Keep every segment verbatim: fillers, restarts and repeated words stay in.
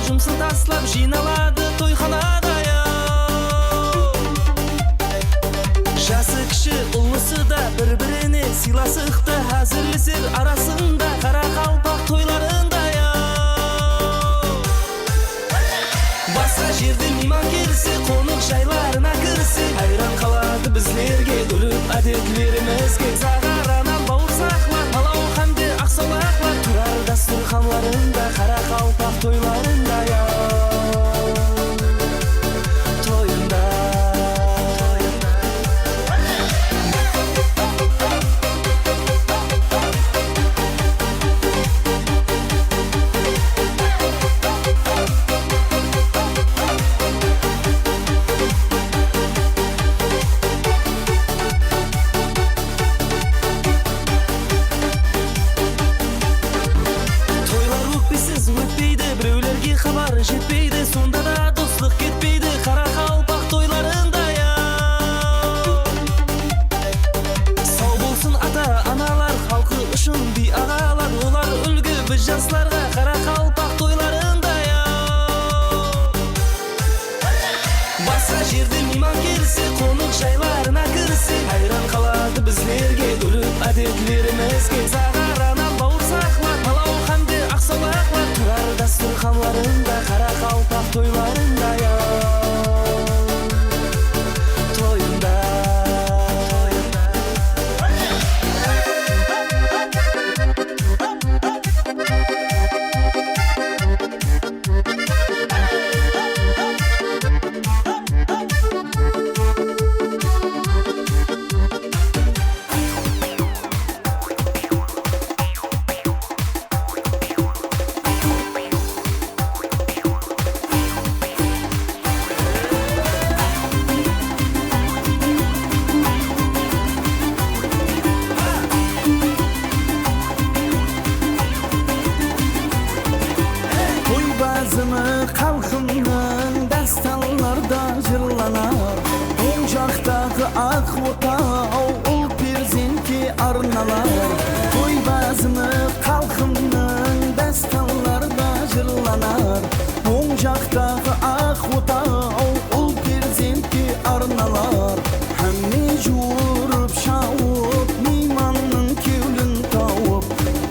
Jumısın taslap jıynaladı toyxanada-yaw. Jası kishi, ullısı da bir-birine sıylasıqtı házirleser arasında qaraqalpaq toylarında-yaw. Basqa jerden miyman kelse, qonıq jaylarına kirse, hayran qaladı bizlerge, úrip ádetlerimizge. Zaǵaranan bawırsaqlar, palaw hám de aqsawlaqlar turar dasturxanlarında, qaraqalpaq toylarında-yaw. Toyında. Toylar ókpesiz ótpeydi, birewlerge xabar jetpeydi, sonda da doslıq ketpeydi qaraqalpaq toylarında-yaw. Saw bolsın ata-analar, xalqı ushın biy aǵalar, olar úlgi biz jaslarǵa qaraqalpaq toylarında-yaw. Basqa jerden miyman kelse, qonıq jaylarına kirse, hayran qaladı bizlerge, úrip ádetlerimizge. Zaǵaranan bawırsaqlar, palaw hám de aqsawlaqlar turar dasturxanlarında, qaraqalpaq toylarında-yaw. Toyında. Toy bazımı xalqımnıń dástanlarda jırlanar. Oń jaqtaǵı aq otaw ul perzentke arnalar. Toy bazımı xalqımnıń dástanlarda jırlanar. Oń jaqtaǵı aq otaw ul perzentke arnalar. Hámme juwırıp-shawıp, miymannıń kewlin tawıp,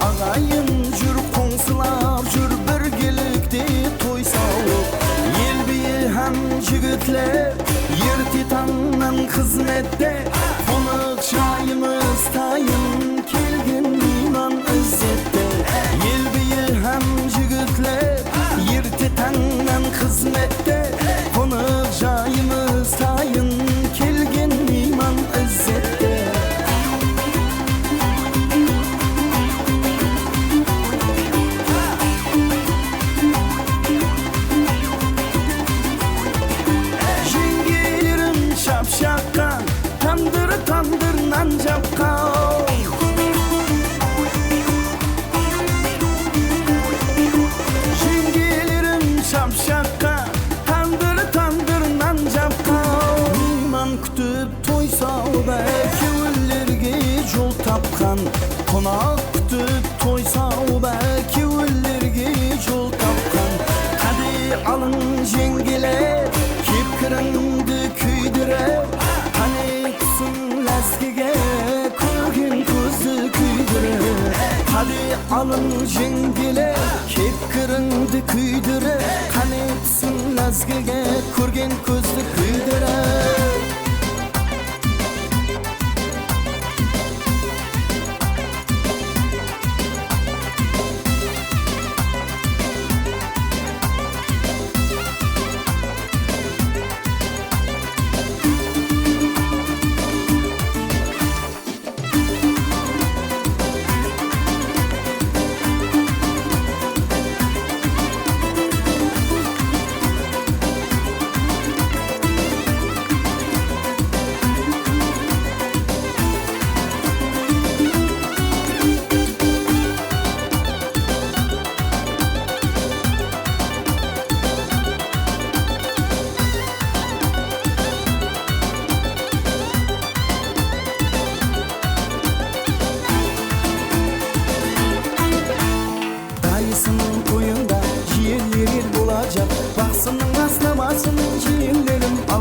aǵayin júr qońsılap júr birgelikte toy sawıp. El biyi hám jigitler erte tańnan xızmette, qonaq jayımız tayın kelgen miyman izzette. El biyi hám jigitler erte tańnan xızmette, qonaq jayımız tayın kelgen miyman izzette. Jeńgelerim shapshaqqa tandır-tandır nan japqan. Jeńgelerim shapshaqqa tandır-tandır nan japqan. Miyman kútip toy sawıp, kewillerge jol tapqan. Qonaq kútip toy sawıp, kewillerge jol tapqan. Qáne alıń, jeńgeler, kep kirińdi kúydirip. Qáne túsiń lázgige, kórgen kózdi kúydirip. Qáne alıń, jeńgeler, kep kirińdi kúydirip. Qáne túsiń lázgige, kórgen kózdi kúydirip.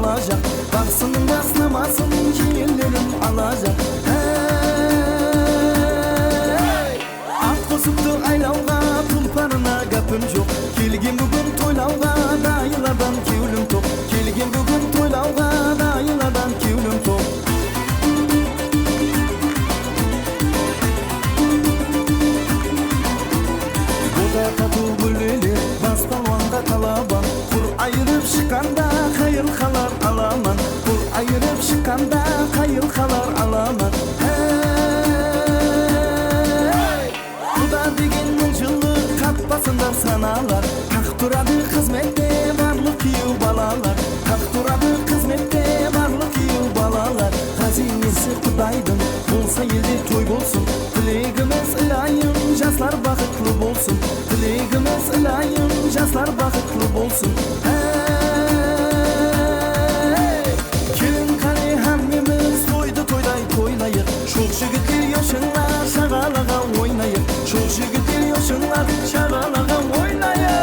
alajaq. Baqsınıń da sınamasın, jiyellerim alajaq. Hey! At qosıptı aylawǵa, tulparına gápim joq. Kelgen búgin toylawǵa, dayılardan kewlim toq. Kelgen búgin toylawǵa, dayılardan kewlim toq. Boda tatıw gúlleler, bas palwanǵa talaban. Qur ayırıp shıqqanda, qayır qalar alaman. Qur ayırıp shıqqanda, qayır qalar alaman. Hey! Quda degen mıń jıllı qat basında sanalar. Taq turadı xızmette barlıq kúyew balalar. Taq turadı xızmette barlıq kúyew balalar. Ǵáziynesi Qudaydıń bolsa elde toy bolsın. Tilegimiz, ilayım, jaslar baxıtlı bolsın. Tilegimiz, ilayım, jaslar baxıtlı bolsın. Hey! Kelin, qáne, hámmemiz toydı toyday toylayıq. Shoq jigitler, yoshınlar, shaǵalaǵa oynayıq. Shoq jigitler, yoshınlar, shaǵalaǵa oynayıq.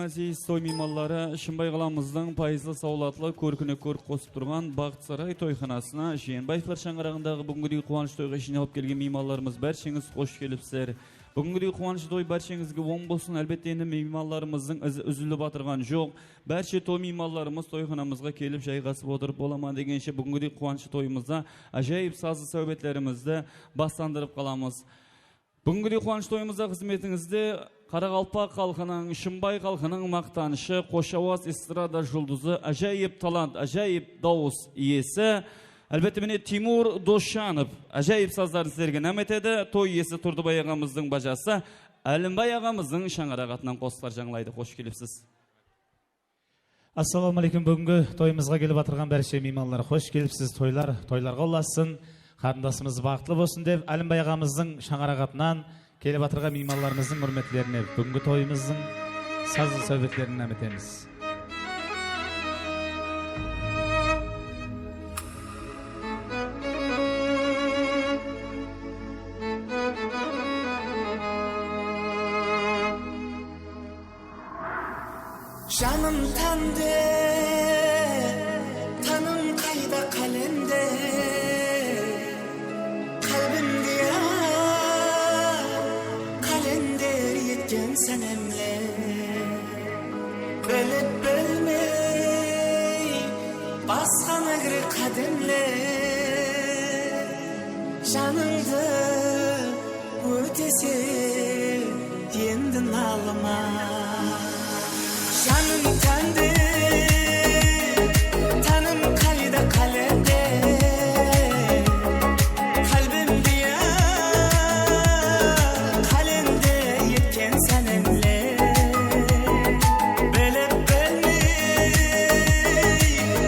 Áziz toy miymanları, Shımbay qalamızdıń payızlı sawlatlı kórkine kórk qosıp turǵan Baxıt Saray toyxanasına Jeenbaevlar shańaraǵındaǵı búgingidey quwanıshlı toyǵa jıynalıp kelgen miymanlarımız, bársheńiz xosh kelipsizler. Búgingidey quwanıshlı toy bársheńizge oń bolsın. Álbette, endi miymanlarımızdıń izi úzilip atırǵan joq. Bárshe toy miymanlarımız toyxanamızǵa kelip jayǵasıp otırıp, bolaman degenshe búgingidey quwanıshlı toyımızda ájayıp sazlı sáwbetlerimizdi baslandırıp qalamız. Búgingidey quwanıshlı toyımızda xızmetińizde qaraqalpaq xalqınıń, Shımbay xalqınıń maqtanıshı, xosh awaz estrada juldızı, ájayıp talant, ájayıp dawıs iyesi, álbette, mine, Timur Dosjanov ájayıp sazların sizlerge inam etedi. Toy iyesi Turdıbay aǵamızdıń bajası Álimbay aǵamızdıń shańaraǵı atınan qosıqlar jańlaydı. Xosh kelipsiz. Assalawma áleykum, búgingi toyımızǵa kelip atırǵan bárshe miymanlar, xosh kelipsiz. Toylar toylarǵa ulasın, qarındasımız baxıtlı bolsın dep, Álimbay aǵamızdıń shańaraǵı atınan kelip atırǵan miymanlarımızdıń húrmetlerine búgingi toyımızdıń sazlı sáwbetlerin inam etemiz. Janım tánde, tanım qayda, qálemde, qálbimde ya qálender etken sánimler. Bilip bilmey basqan egri qádemler. Janıńdı Ótese endi nalıma. Janım tánde, tanım qayda, qálemde, qálbimde ya qálender etken sánimler. Bilip bilmey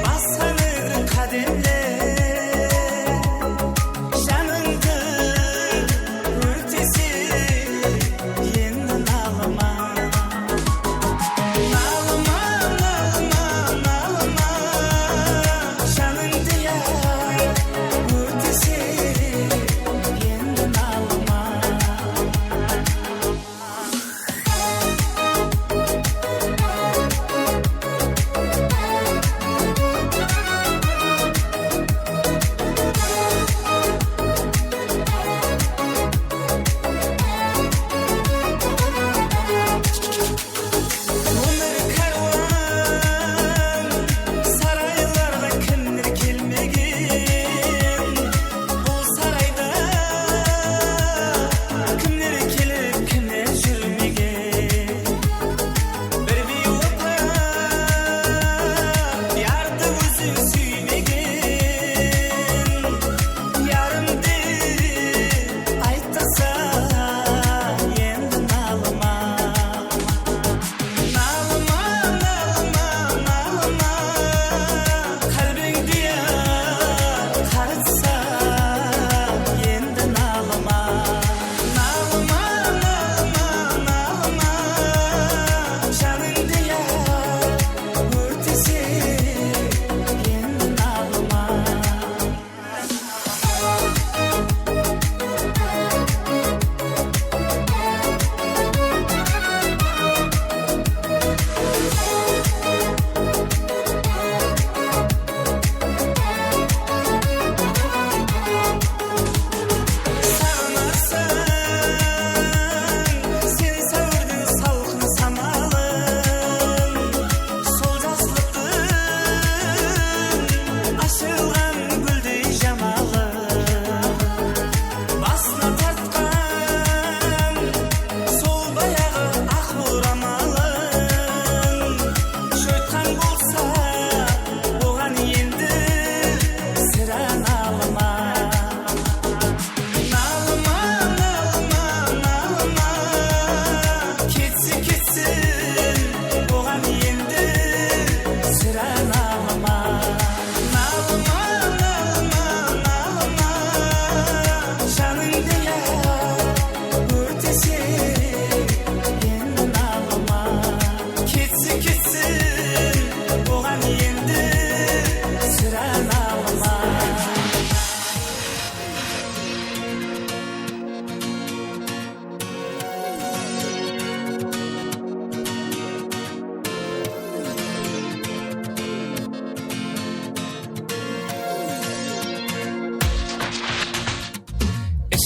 basqan egri qádemler. Janıńdı Ótese endi nalıma.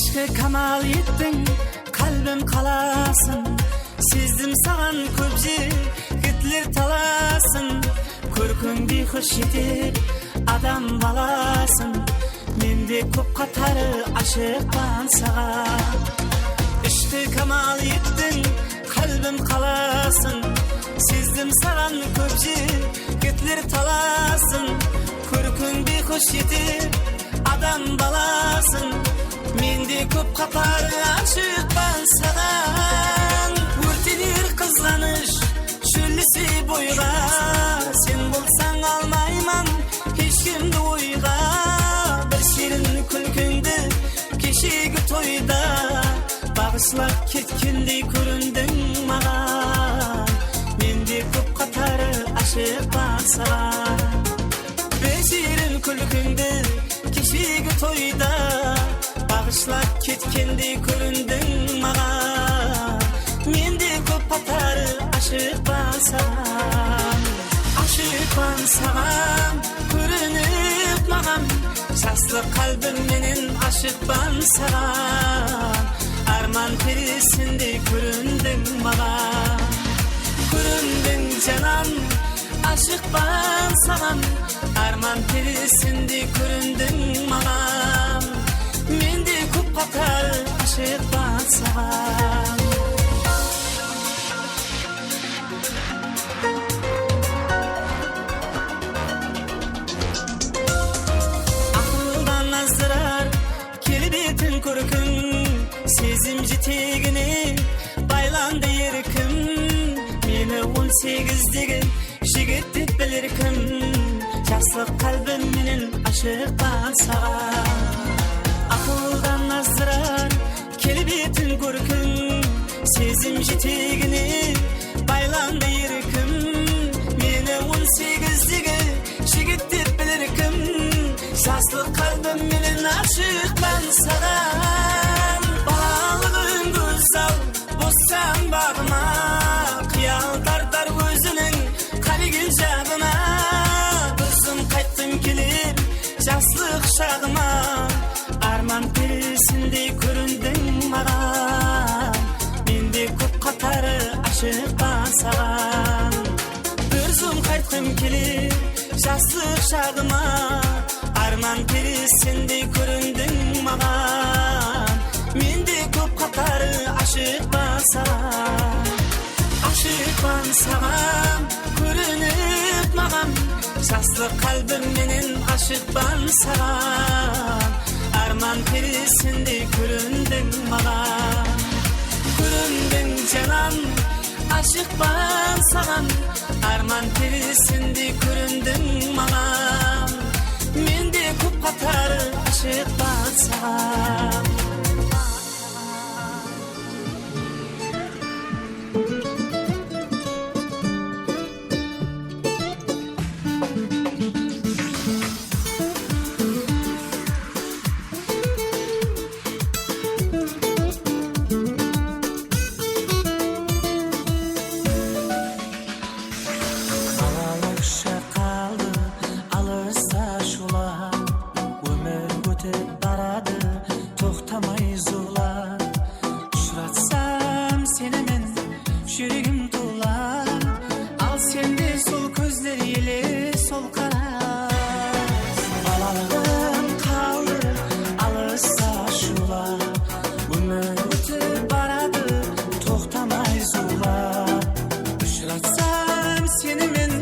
Kamal ettiń qálbim qalasın, sezdim saǵan kóp jigitler talasın. Kórkiń biyxush eter adam balasın, mende kóp qatarı ashıqpan saǵan. Ishki kamal ettiń qálbim qalasın, sezdim saǵan kóp jigitler talasın. Kórkiń biyxush eter adam balasın, mende kóp qatarı ashıqpan saǵan. Órtener qızǵanısh shóllese boyǵa, sen bolsań almayman hesh kimdi oyǵa. Bir shirin kúlkińdi keshegi toyda baǵıshlap ketkendey kórindiń maǵan. Mende kóp qatarı ashıqpan saǵan. Bir shirin kúlkińdi keshegi toyda baǵıshlap ketkendey kórindiń maǵan. Mende kóp qatarı ashıqpan saǵan. Ashıqpan saǵan, kórinip maǵan. Jaslıq qálbim menen ashıqpan saǵan. Árman perisindey kórindiń maǵan. Kórindiń janan, ashıqpan saǵan, árman perisindey kórindiń maǵan. Mende kóp qatarı ashıqpan saǵan. Aqıldan azdırar kelbetiń kórkiń, sezim jetegine baylandı erkim. Meni on segizdegi jigit dep bilerkim, jaslıq qálbim menen ashıqpan saǵan. Aqıldan azdırar kelbetiń kórkiń, sezim jetegine baylandı erkim. Meni on segizdegi jigit dep bilerkim, jaslıq qálbim menen ashıqpan saǵan. Balalıǵıń gózzal bossań baǵıma, qıyal tartar óziniń qálegen jaǵına. Bir zum qaytqım keler jaslıq shaǵıma, árman perisindey kórindiń maǵan. Mende kóp qatarı ashıqpan saǵan. Bir zum qaytqım keler jaslıq shaǵıma, árman perisindey kórindiń maǵan. Mende kóp qatarı ashıqpan saǵan. Ashıqpan saǵan, kórinip maǵan. Jaslıq qálbim menen ashıqpan saǵan. Árman perisindey kórindiń maǵan. Kórindiń janan, ashıqpan saǵan. Árman perisindey kórindiń maǵan. Mende kóp qatarı ashıqpan saǵan. Balalıqsha qaldı alısta shuwlap, ómir ótip baradı toqtamay zuwlap. Ushıratsam seni men, júregim tuwlar, al sende sol kózler ele sol qaraz. Balalıǵım qaldı alısta shuwlap, ómir ótip baradı toqtamay zuwlap. Ushıratsam seni men,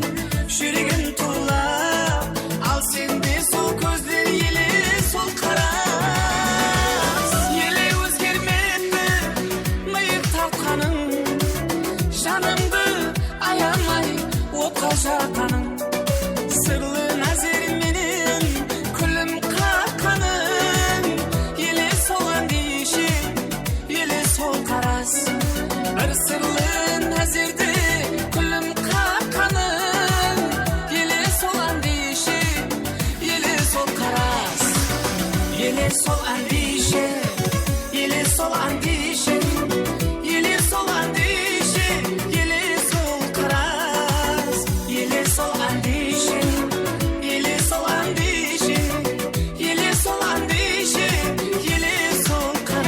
júregim tuwlap, al sende sol kózler ele sol qaraz. Ele ózgermepti mıyıq tartqanıń, janımdı ayamay otqa jaqqanıń. Sırlı názer menen kúlim qaqqanıń, ele soǵan deyshe, ele sol qaraz. Bir sırlı názerde kúlim qaqqanıń, ele sol ándeshe, ele sol qaraz. Ele sol ándeshe, ele sol ándeshe, ele sol ándeshe, ele sol qaraz. Ele sol ándeshe, ele sol ándeshe, ele sol ándeshe, ele sol qaraz.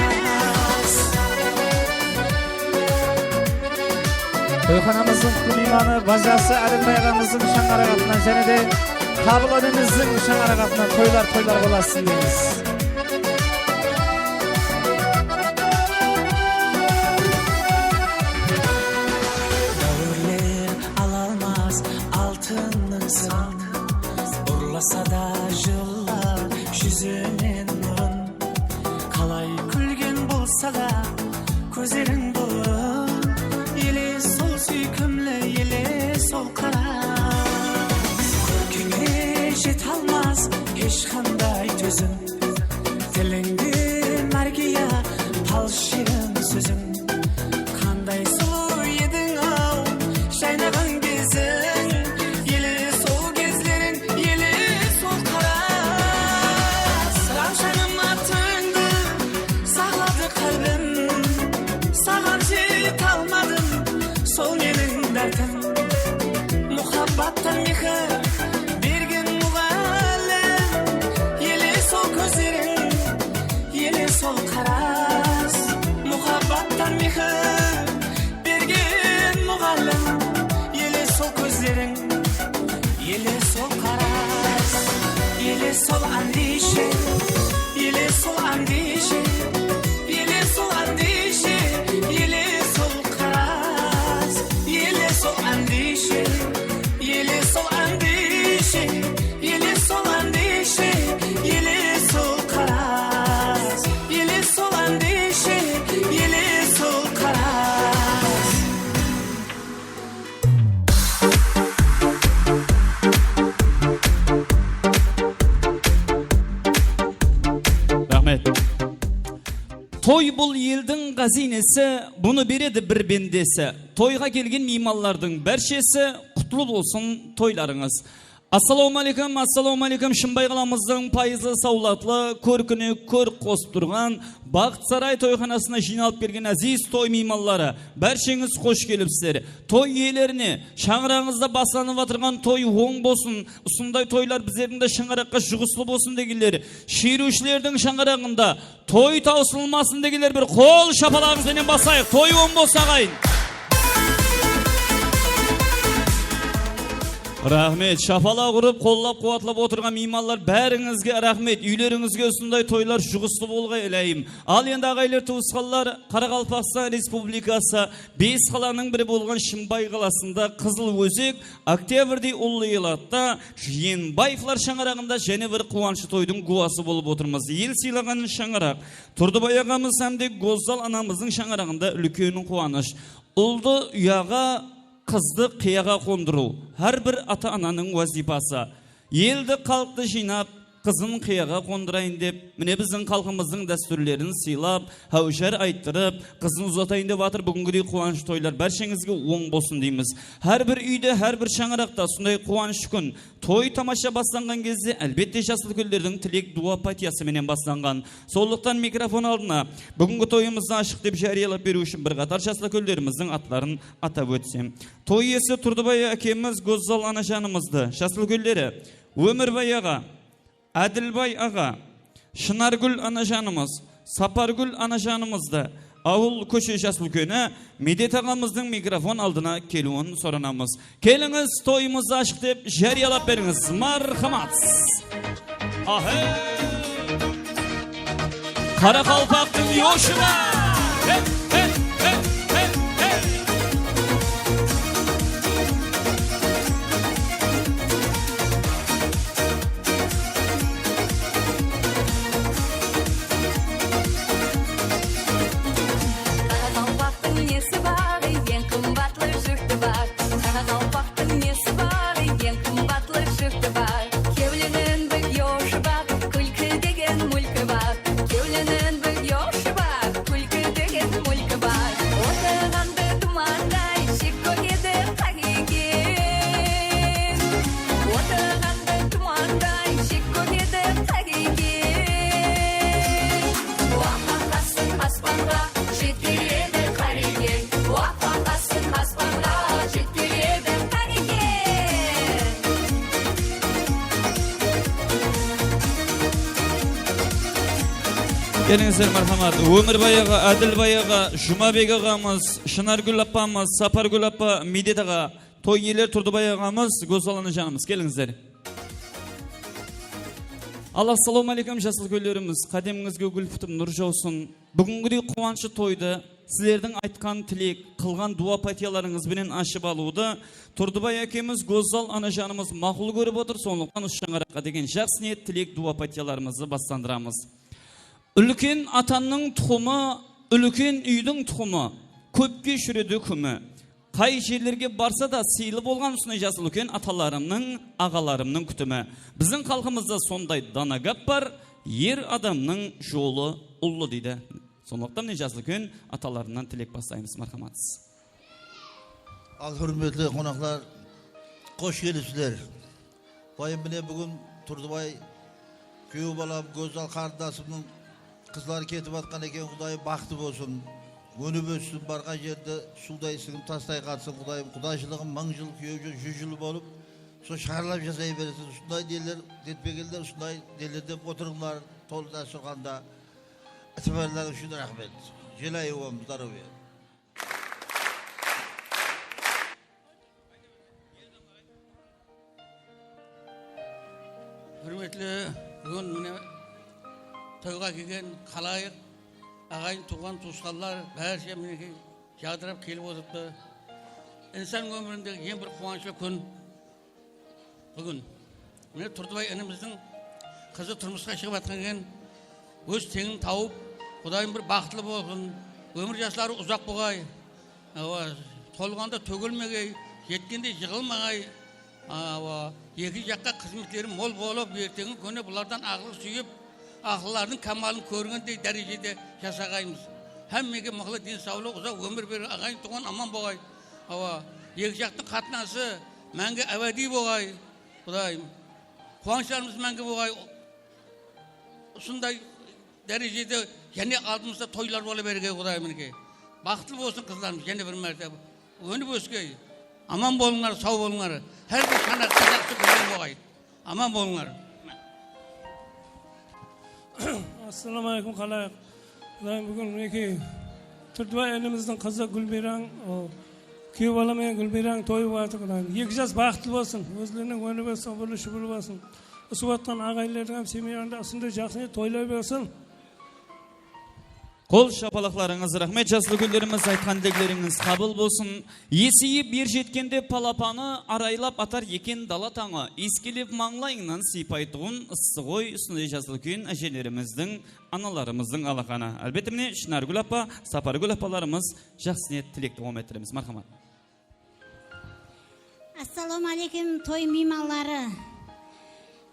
Toyxanamızdıń qutlı miymanı, bajası Álimbay aǵamızdıń shańaraǵı atınan jáne de Qabıl ánemizdiń shańaraǵı atınan toylar, toylar bolasın deymiz. Dáwirler alalmas altınıń sırın, urlasa da jıllar júzinen nurın. Qalay kúlgen bolsa da kózleriń burın, ele sol súykimli, ele sol qaras. Kórkine jete almas hesh qanday tózim, tilińde márgiya pal shirin sóziń. Qanday sulıw ediń-aw, jaynaǵan geziń, ele sol gezleriń, ele sol qaras. Rawshanım, atıńdı saqladı qálbim, saǵan jete almadım, sol meniń dártim. Muhabbattan mehir bergen muǵallim, ele sol kózleriń, ele sol qaras. Muhabbattan mehir bergen muǵallim, ele sol kózleriń, ele sol qaras. Ele sol ándeshe, ele sol ándeshe, ele sol ándeshe, ele sol qaras. Ele sol ándeshe, ele sol ándeshe, ele sol ándeshe, ele sol qaras. Ele sol ándeshe, ele sol qaras. Raxmet. Toy bul eldiń ǵáziynesi, bunı beredi bir bendesi. Toyǵa kelgen miymanlardıń bárshesi, qutlı bolsın toylarıńız. Assalawma áleykum, assalawma áleykum, Shımbay qalamızdıń payızlı sawlatlı kórkine kórk qosıp turǵan Baxıt Saray toyxanasına jıynalıp kelgen áziz toy miymanları, bársheńiz xosh kelipsizler. Toy iyelerine, shańaraǵıńızda baslanıp atırǵan toy oń bolsın, usınday toylar bizlerdiń de shańaraqqa juǵıslı bolsın degenler, sheriwshilerdiń shańaraǵında toy tawsılmasın degenler, bir qol shapalaǵıńız benen baslayıq. Toy oń bolsın, aǵayin. Raxmet. Shapalaq urıp, qollap-quwatlap otırǵan miymanlar, bárińizge raxmet. Úylerińizge usınday toylar juǵıslı bolǵay, iláyim. Al endi, aǵayinler, tuwısqanlar, Qaraqalpaqstan Respublikası, bes qalanıń biri bolǵan Shımbay qalasında Qızıl Ózek, Oktyabrdey ullı elatta Jeenbaevlar shańaraǵında jáne bir quwanıshlı toydıń gúwası bolıp otırmız. El sıylaǵan shańaraq, Turdыбay aǵamız hám de Gózzal anamızdıń shańaraǵında úlken quwanısh. Uldı uyaǵa, qızdı qıyaǵa qondırıw hár bir ata-ananıń wazıypası. Eldi, xalıqtı jıynap, qızın qıyaǵa qondırayın dep, mine, biziń xalqımızdıń dástúrlerin sıylap, háwjar ayttırıp, qızın uzatayın dep atır. Búgingidey quwanıshlı toylar bársheńizge oń bolsın deymiz. Hár bir úyde, hár bir shańaraqta usınday quwanıshlı kún, toy-tamasha baslanǵan gezde, álbette, jaslı úlkenlerdiń tilek-duwa pátiyası menen baslanǵan. Sonlıqtan mikrofon aldına búgingi toyımızdı ashıq dep járiyalap beriw ushın bir qatar jaslı úlkenlerimizdiń atların atap ótsem. Toy iyesi Turdыбay ákemiz Gózzal anajanımızdı, jaslı úlkenleri Ómirbay aǵa, Ádilbay aǵa, Shınargúl anajanımız, Sapargúl anajanımızdı, awıl kóshe jaslı úlkeni Medet aǵamızdıń mikrofon aldına keliwin soranamız. Kelińiz, toyımızdı ashıq dep járiyalap berińiz. Marhamat. Ahe! Qaraqalpaqtıń yoshı bar! Hey, hey, hey, hey, hey! Qaraqalpaqtıń nesi bar, eń qımbatlı júrti bar. Qaraqalpaqtıń nesi bar, eń qımbatlı júrti bar. Kewlinen bir yoshı bar, kúlki degen múlki bar. Kewlinen bir yoshı bar, kúlki degen múlki Kelińizler, marhamat. Ómirbay aǵa, Ádilbay aǵa, Jumabek aǵamız, Shınargúl appamız, Sapargúl appa, Medet aǵa, toy iyeleri Turdıbay aǵamız, Gózzal anajanımız. Kelińizler. Al, assalawma áleykum, jasıl kónlerimiz. Qádemińizge gúl pitip nur jawsın. Búgingidey quwanıshlı toydı sizlerdiń aytqan tilek, qılǵan duwa-pátiyalarıńız benen ashıp alıwdı Turdıbay ákemiz, Gózzal anajanımız maqul kórip otır. Sonlıqtan usı shańaraqqa degen jaqsı niyet, tilek, duwa-pátiyalarımızdı baslandıramız. Úlken atanıń tuqımı, úlken úydiń tuqımı, kópke júredi kúmi. Qay jerlerge barsa da sıylı bolǵan usınday jası úlken atalarımnıń, aǵalarımnıń kútimi. Biziń xalqımızda sonday dana gáp bar, er adamnıń jolı ullı, deydi. Sonlıqtan mine jası úlken atalarımnan tilek baslaymız, marhamatsız. Al, húrmetli qonaqlar, xosh kelipsizler. Qudayım, mine, búgin Turdıbay kúyew balam, Gózzal qarındasımnıń qızları ketip atqan eken, Qudayım, baxtı bolsın. Ónip óssin, barǵan jerinde suwday sińip, tasтай qatsın, Qudayım. Qudashılıǵım mıń jıl, kúyew jıl júz jıl bolıp, sol shańarlap jasay bersin. Usınday neler etpegenler, usınday neler dep otırıńlar, tolı dasturxanda. Itibarlarıń ushın raxmet. Желаю вам здоровья. Húrmetli, búgin mine toyǵa kelgen xalayıq, aǵayin, tuwǵan, tuwısqanlar, bárshe minekey jadırap kelip otırıptı. Insan ómirindegi eń bir quwanıshlı kún. Búgin mine Turdıbay inimizdiń qızı turmısqa shıǵıp atqan eken. Óz teńin tawıp, Qudayım, bir baxıtlı bolsın, ómir jasları uzaq bolǵay. Awa, tolǵanda tógilmegey, jetkende jıǵılmaǵay. Awa, eki jaqqa xızmetleri mol bolıp, erteńgi kúni bulardan aqlıq súyip, aqıllardıń kámalın kórgendey dárejede jasaǵaymız. Hámmege mıqlı densawlıq, uzaq ómir ber, aǵayin-tuwǵan aman bolǵay. Awa, eki jaqtıń qatnası máńgi ábadiy bolǵay. Qudayım, quwanıshlarımız máńgi bolǵay. Usınday dárejede jáne aldımızda toylar bola bergey, Qudayım, minekey. Baxıtlı bolsın qızlarımız, jáne bir márte ónip ósgey. Aman bolıńlar, saw bolıńlar. Hár bir shańaraqta jaqsı kúnler bolǵay. Aman bolıńlar. Assalawma áleykum, xalayıq. Qudayım, búgin minekey Turdıbay inimizdiń qızı Gúlmiyrań, o, kúyew bala menen Gúlmiyrań toyı bolıp atır, Qudayım. Eki jas baxıtlı bolsın, ózlerinen ónip óssin, ubırlı-shubırlı bolsın. Usıp atqan aǵayinlerdiń hám semyalarında usınday jaqsı toylar bolsın. Qol shapalaqlarıńız, raxmet, jaslı kúnlerimiz, aytqan tileklerińiz qabıl bolsın. Eseyip er jetkende palapanı araylap atar eken dala tańı. Iyskelep mańlayıńnan sıypaytuǵın ıssı ǵoy, usınday jaslı úlken ájelerimizdiń, analarımızdıń alaqanı. Álbette, mine, Shınargúl apa, Sapargúl apalarımız jaqsı niyet, tilekti dawam ettiremiz. Marhamat. Assalawma áleykum, toy miymanları.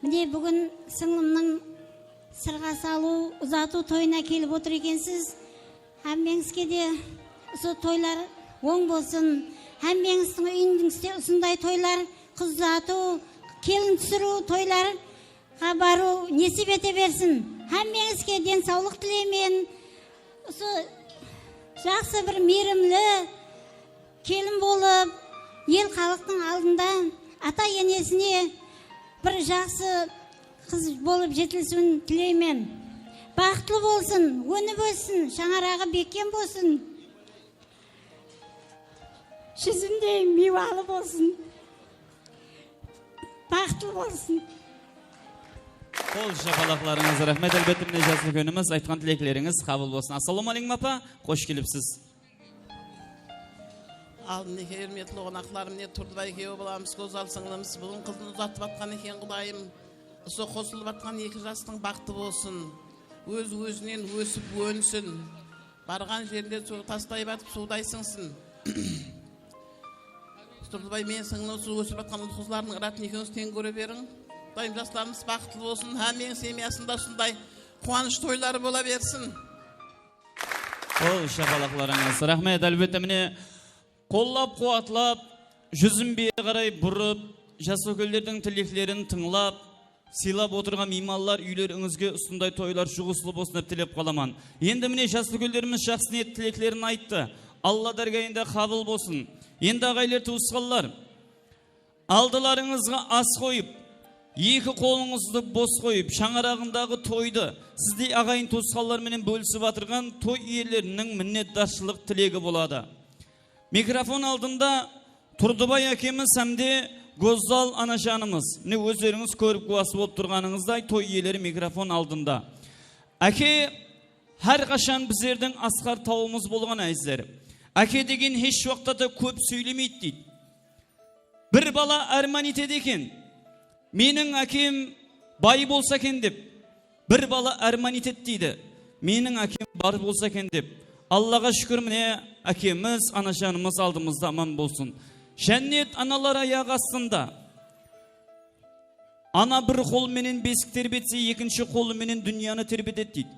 Mine, búgin sińlimniń sırǵa salıw, uzatıw toyına kelip otır ekensiz. Hámmeńizge de usı toylar oń bolsın. Hámmeńizdiń úyińizde usınday toylar, qız uzatıw, kelin túsiriw toylarǵa barıw nesip ete bersin. Hámmeńizge densawlıq tileymen. Usı jaqsı bir miyrimli kelin bolıp, el-xalıqtıń aldında ata-enesine bir jaqsı qız bolıp jetilisiwin tileymen. Baxıtlı bolsın, ónip óssin, shańaraǵı bekkem bolsın. Júzimdey miywalı bolsın. Baxıtlı bolsın. Qol shapalaqlarıńız, raxmet. Álbette, mine, jaslı kúnimiz, aytqan tileklerińiz qabıl bolsın. Assalawma áleykum, apa. Xosh kelipsiz. Al, minekey, húrmetli qonaqlar, mine, Turdıbay kúyew balamız, Gózzal sińlimiz búgin qızın uzatıp atqan eken, Qudayım. Usı qosılıp atqan eki jastıń baxtı bolsın. Óz-ózinen ósip ónsin. Barǵan jerinde su tastay batıp, suwday sińsin. Turdıbay, men sińlim, usı ósip atqan ul-qızlardıń ıratın ekewińiz teń kóre beriń. Qudayım, jaslarımız baxıtlı bolsın, hámmeniń semyasında usınday quwanısh toyları bola bersin. Qol shapalaqlarıńız. Raxmet. Álbette, mine, qollap-quwatlap, júzin beri qaray burıp, jaslıkóylerdiń tileklerin tıńlap, sıylap otırǵan miymanlar, úylerińizge usınday toylar juǵıslı bolsın dep tilep qalaman. Endi, mine, jaslıkóylerimiz jaqsı niyet tileklerin ayttı. Alla dárgayında qabıl bolsın. Endi, aǵayler, tuwısqanlar, aldılarıńızǵa as qoyıp, eki qolıńızdı bos qoyıp, shańaraǵındaǵı toydı sizdey aǵayin tuwısqanlar menen bólisip atırǵan toy iyeleriniń minnetdarshılıq tilegi boladı. Mikrofon aldında Turdıbay ákemiz hám de Gózzal anajanımız. Mine, ózlerińiz kórip gúwası bolıp turǵanıńızday, toy iyeleri mikrofon aldında. Áke, hár qashan bizlerdiń asqar tawımız bolǵan, ázizler. Áke degen hesh waqıtta da kóp sóylemeydi, deydi. Bir bala árman etedi eken. Meniń ákem bay bolsa eken dep, bir bala árman etedi, deydi. Meniń ákem bar bolsa eken dep. Allaǵa shúkir, mine, ákemiz, anajanımız aldımızda aman bolsın. Jánnet analar ayaǵı astında. Ana bir qol menen besik terbetse, ekinshi qolı menen dúnyanı terbetedi, deydi.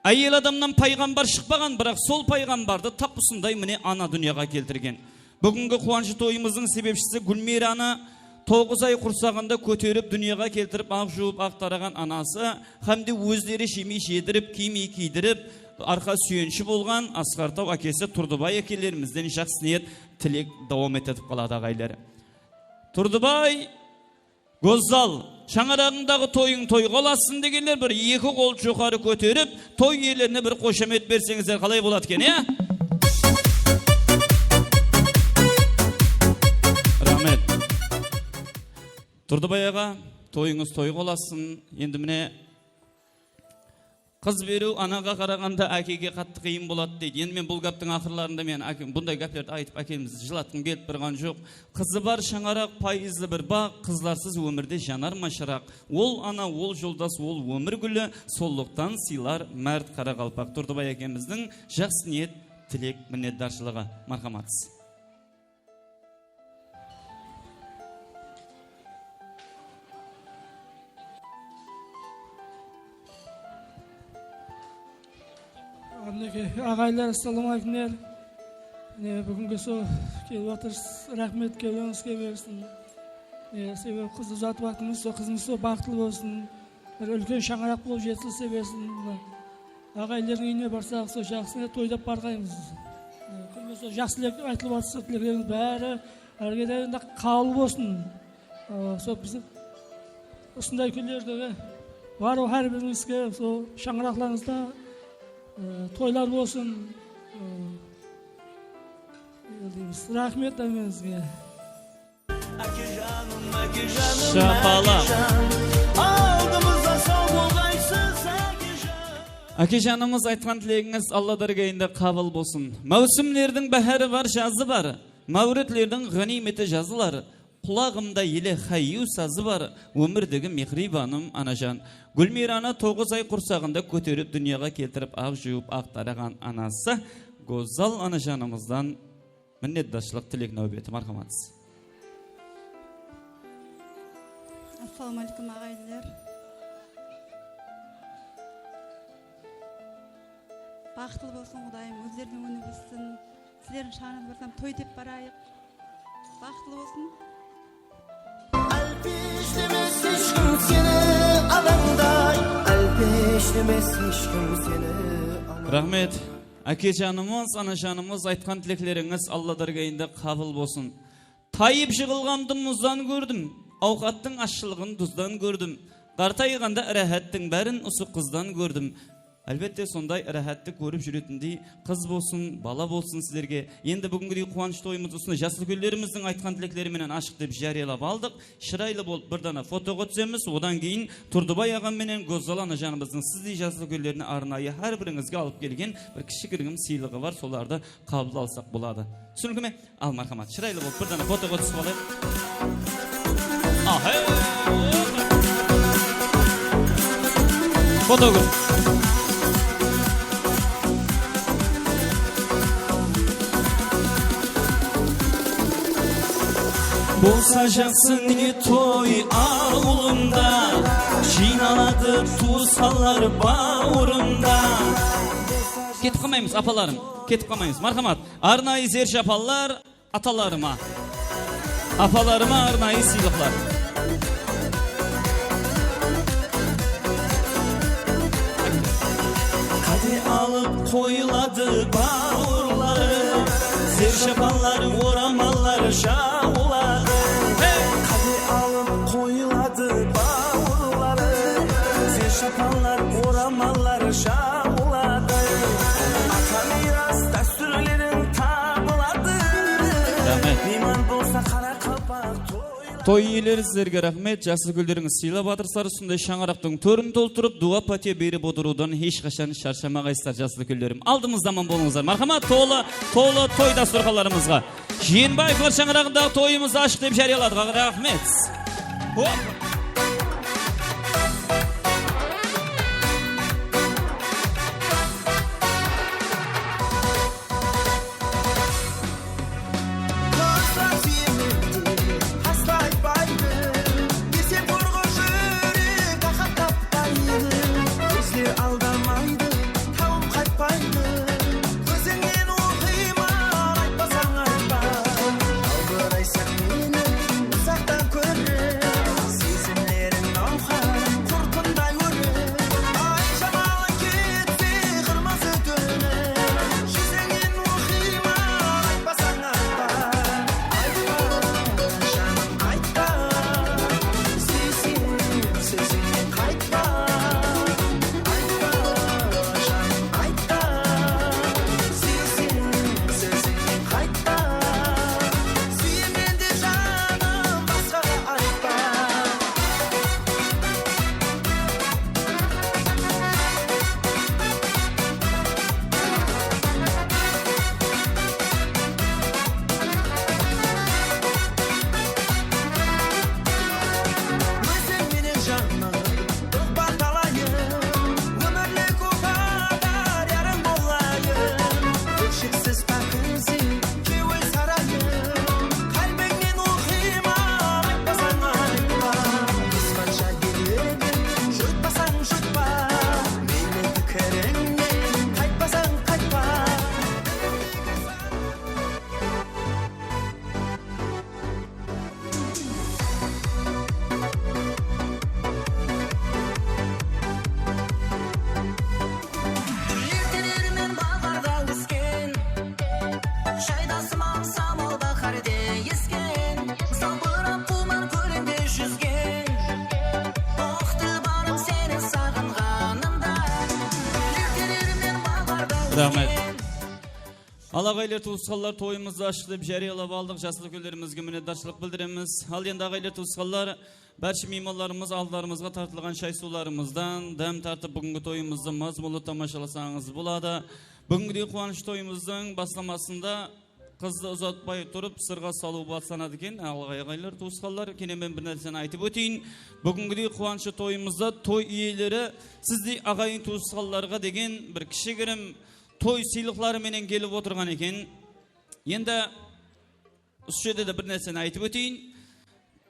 Áyel adamnan payǵambar shıqpaǵan, biraq sol payǵambardı tap usınday, mine, ana dúnyaǵa keltirgen. Búgingi quwanıshlı toyımızdıń sebepshisi Gúlmiranı toǵız ay qursaǵında kóterip, dúnyaǵa keltirip, aq juwıp, aq taraǵan anası hám de ózleri shemey jedirip, kiymey kiydirip, arqa súyenshi bolǵan Asqar Taw ákesi Turdıbay ákelerimizden jaqsı niyet, tilek dawam etip qaladı, aǵaylar. Turdıbay, Gózzal, shańaraǵıńdaǵı toyıń toyǵa ulasın degenler bir eki qol joqarı kóterip, toy iyelerine bir xoshamet berseńizler qalay boladı eken, ya? Raxmet. Turdıbay aǵa, toyıńız toyǵa ulasın. Endi mine, qız beriw anaǵa qaraǵanda ákege qattı qıyın boladı deydi. Endi men bul gáptiń aqırlarında men ákem, bunday gáplerdi aytıp ákemizdi jılatqım kelip turǵan joq. Qızı bar shańaraq, payızlı bir baǵ, qızlarsız ómirde janar ma shıraq? Ol ana, ol joldas, ol ómir gúli, sollıqtan sıylar márt qaraqalpaq. Turdıbay ákemizdiń jaqsı niyet, tilek, minnetdarshılıǵı. Marhamat. Minekey, aǵaylar, assalawma áleykumler. Mine, búgingi sol kelip atırsız, raxmet, kewlenińizge bersin. Mine, sebebi qız uzatıp atırmız, sol qızımız sol baxıtlı bolsın. Bir úlken shańaraq bolıp jetilise bersin. Aǵayinlerdiń úyine barsaq, sol jaqsına toylap barǵaymız. Kúnde sol jaqsı tilek aytılıp atırsa, tileklerińiz bári hár qáyda endi qabıl bolsın. Sol biziń usınday kúnlerdegi barlıq hár birińizge sol shańaraqlarıńızda toylar bolsın. Raxmet hámmeńizge. Áke janım, áke janım, Shapalaq. Áke jan, aldımızda saw bolǵaysız, áke jan. Áke janımız, aytqan tilegińiz Alla dárgayında qabıl bolsın. Máwsimlerdiń báhári bar, jazı bar. Máwritlerdiń ǵániymeti jazılar. Qulaǵımda ele hayyu sazı bar. Ómirdegi mehriybanım anajan. Gúlmiranı toǵız ay qursaǵında kóterip, dúnyaǵa keltirip, aq juwıp, aq taraǵan anası Gózzal anajanımızdan minnetdarshılıq tilek náwbeti, marhamat. Assalawma áleykum, aǵayinler. Baxıtlı bolsın Qudayım, ózlerinen óne bilsin. Sizlerdiń shańaraǵıńızda bir dam toy dep barayıq. Baxıtlı bolsın. Álpes demes hesh kim seni adamday, álpes demes hesh kim seni adamday. Raxmet. Áke janımız, ana janımız, aytqan tileklerińiz Alla dárgayında qabıl bolsın. Tayıp jıǵılǵandı muzdan kórdim, awqattıń ashshılıǵın duzdan kórdim. Qartayǵanda ráháttiń bárin usı qızdan kórdim. Álbette, sonday ráhátti kórip júretindey qız bolsın, bala bolsın sizlerge. Endi búgingidey quwanısh toyımızdı usınday jas úlkenlerimizdiń aytqan tileklerimen ashıq dep járiyalap aldıq. Shıraylı bolıp bir dana fotoǵa túsemiz. Odan keyin Turdıbay aǵam menen Gózzal anajanımızdıń sizdey jaslı úlkenlerine arnayı hár birińizge alıp kelgen bir kishigirgim sıylıǵı bar, solardı qabıl alsaq boladı. Túsinikli me? Al, marhamat, shıraylı bolıp bir dana fotoǵa túsip alayıq. Ahe! Fotograf. Bolsa jaqsı ne toy awılımda, jıynaladı tuwısqanlar bawırımda. Ketip qalmaymız, apalarım, ketip qalmaymız. Marhamat, arnayı zershapanlar atalarıma, apalarıma arnayı sıylıqlar. Qáde alıp qoyıladı bawırları, zershapanlar, oramallar jawıladı. Hey! Qáde alıp qoyıladı Toy iyeleri, sizlerge raxmet. Jaslı úlkelerińiz sıylap atırsızlar. Usınday shańaraqtıń tórin toltırıp, duwa pátiya berip otırıwdan hesh qashan sharshamaǵaysızlar, jaslı úlkelerim. Aldımızda aman bolıńızlar. Marhamat, tolı, tolı toy dasturxanlarımızǵa. Jiyenbaevlar shańaraǵındaǵı toyımızdı ashıq dep járiyaladıǵan raxmet. Hop! Qızlar súyemende haslay baydı, kesel qorǵı júrek aqat tappaydı. Kózler aldamaydı, tawım qaytpaydı. Kózińnen oqıyman, aytpasań aytpa. Albıraysań meni uzaqtan kórip, sezimleriń nawqar qurtınday úrip. Ay jamalı ketse qırmızı tóni, júzińnen oqıyman, aytpasań aytpa. Aytpa, janım, aytpa, súyseń, sózińnen qaytpa. Aytpa, janım, aytpa, súyseń, sózińnen qaytpa. Súyemen de, janım, basqaǵa aytpa. Óziń menen, janım, suhbat alayın, ómirlik upatar yarıń bolayın. Kópshiksiz pákize kewil sarayın, qálbińnen oqıyman, aytpasań aytpa. Qısqansha gel edim, jırtpasań jırtpa, meyli pikirińnen qaytpasań qaytpa. Ertelermen baǵarda ósken, shaydasım-aw, samal báhárde esken, salbırap qumar kólinde júzgen, aq dil barım, seni saǵınǵanımda. Ertelermen baǵarda ósken. Raxmet. Al, aǵaylar, tuwısqanlar, toyımızdı ashıq dep járiyalap aldıq. Jaslı úlkenlerimizge minnetdarshılıq bildiremiz. Al, endi, aǵaylar, tuwısqanlar, bárshe miymanlarımız aldılarımızǵa tartılǵan shay-suwlarımızdan dám tartıp, búgingi toyımızdı mazmunlı tamashalasańız boladı. Búgingidey quwanıshlı toyımızdıń baslamasında qızdı uzatpay turıp sırǵa salıw baslanadı eken. Al, aǵaylar, tuwısqanlar, kene men bir nárseni aytıp óteyin. Búgingidey quwanıshlı toyımızda toy iyeleri sizdey aǵayin-tuwısqanlarǵa degen bir kishigirim toy sıylıqları menen kelip otırǵan eken. Endi usı jerde de bir nárseni aytıp óteyin.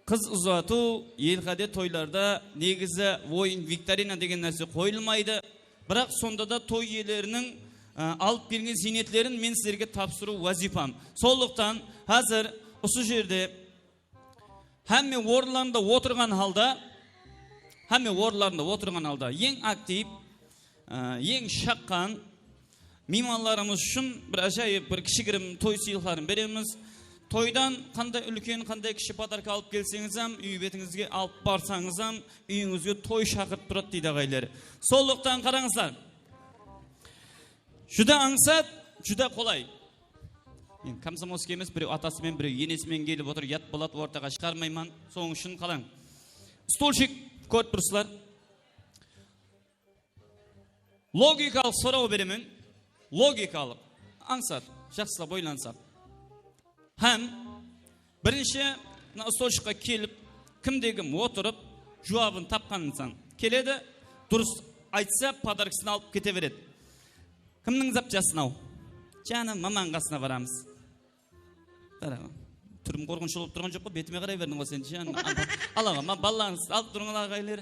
Qız uzatıw, elqáde toylarda negizi oyın, viktorina degen nárse qoyılmaydı. Biraq sonda da toy iyeleriniń, ı, alıp kelgen ziynetlerin men sizlerge tapsırıw wazıypam. Sonlıqtan házir usı jerde hámme orınlarında otırǵan halda, hámme orınlarında otırǵan halda eń aktiv, ı, eń shaqqan miymanlarımız ushın bir ájayıp, bir kishigirim toy sıylıqların beremiz. Toydan qanday úlken, qanday kishi podarka alıp kelseńiz hám, úy betińizge alıp barsańız hám, úyińizge toy shaqırıp turadı, deydi aǵaylar. Sonlıqtan qarańızlar. Júdá ańsat, júdá qolay. Endi komsomolskiy emes, birew atası menen, birew enesi menen kelip otır, uyat boladı, ortaǵa shıǵarmayman. Sonıń ushın qarań. Stolshik kórip tursızlar. Logikalıq soraw beremen. Logikalıq. Ańsat, jaqsılap oylansaq. Hám birinshi mına stolshıqqa kelip, kimde-kim otırıp, juwabın tapqan insan keledi, durıs aytsa, podarkasın alıp kete beredi. Kimniń zapchasın-aw? Janım, mamanıń qasına baramız. Qara, túrim qorqınıshlı bolıp turǵan joq ǵoy, betime qaray berdiń ǵoy sen, janım. Al, aǵa, ma, balalarıńızdı alıp turıń, aǵaylar.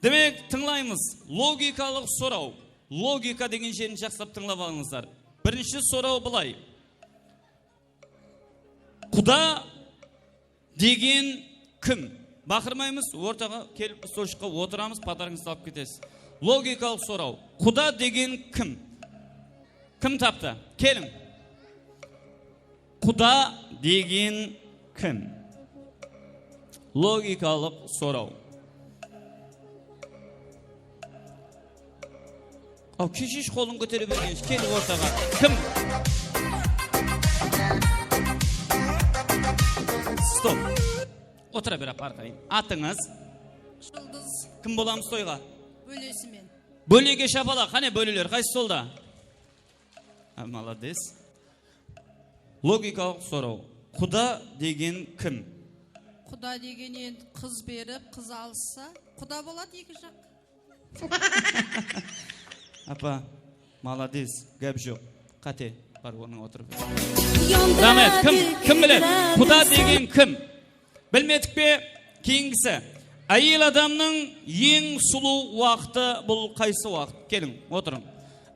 Demek, tıńlaymız. Logikalıq soraw. Logika degen jerin jaqsılap tıńlap alıńızlar. Birinshi soraw bılay. Quda degen kim? Baqırmaymız, ortaǵa kelip, stolshıqqa otıramız, podarkıńızdı alıp ketesiz. Logikalıq soraw. Quda degen kim? Kim taptı? Keliń. Quda degen kim? Logikalıq soraw. Aw, keshish qolın kótere bergen, kel ortaǵa. Kim? Stop. Otıra ber, apa, arqayın. Atıńız? Juldız. Kim bolamız toyǵa? Bólesi men. Bólege shapalaq. Qáne, bóleler, qaysı stolda? A, malades. Logikalıq soraw. Quda degen kim? Quda degen endi qız berip, qız alıssa, quda boladı eki jaq. Apa, malades, gáp joq. Qáte, bar, ornıńa otırıp. Raxmet. Kim, kim biledi? Quda degen kim? Bilmedik pe? Keyingisi. Áyel adamnıń eń sulıw waqtı bul qaysı waqıt? Keliń, otırıń.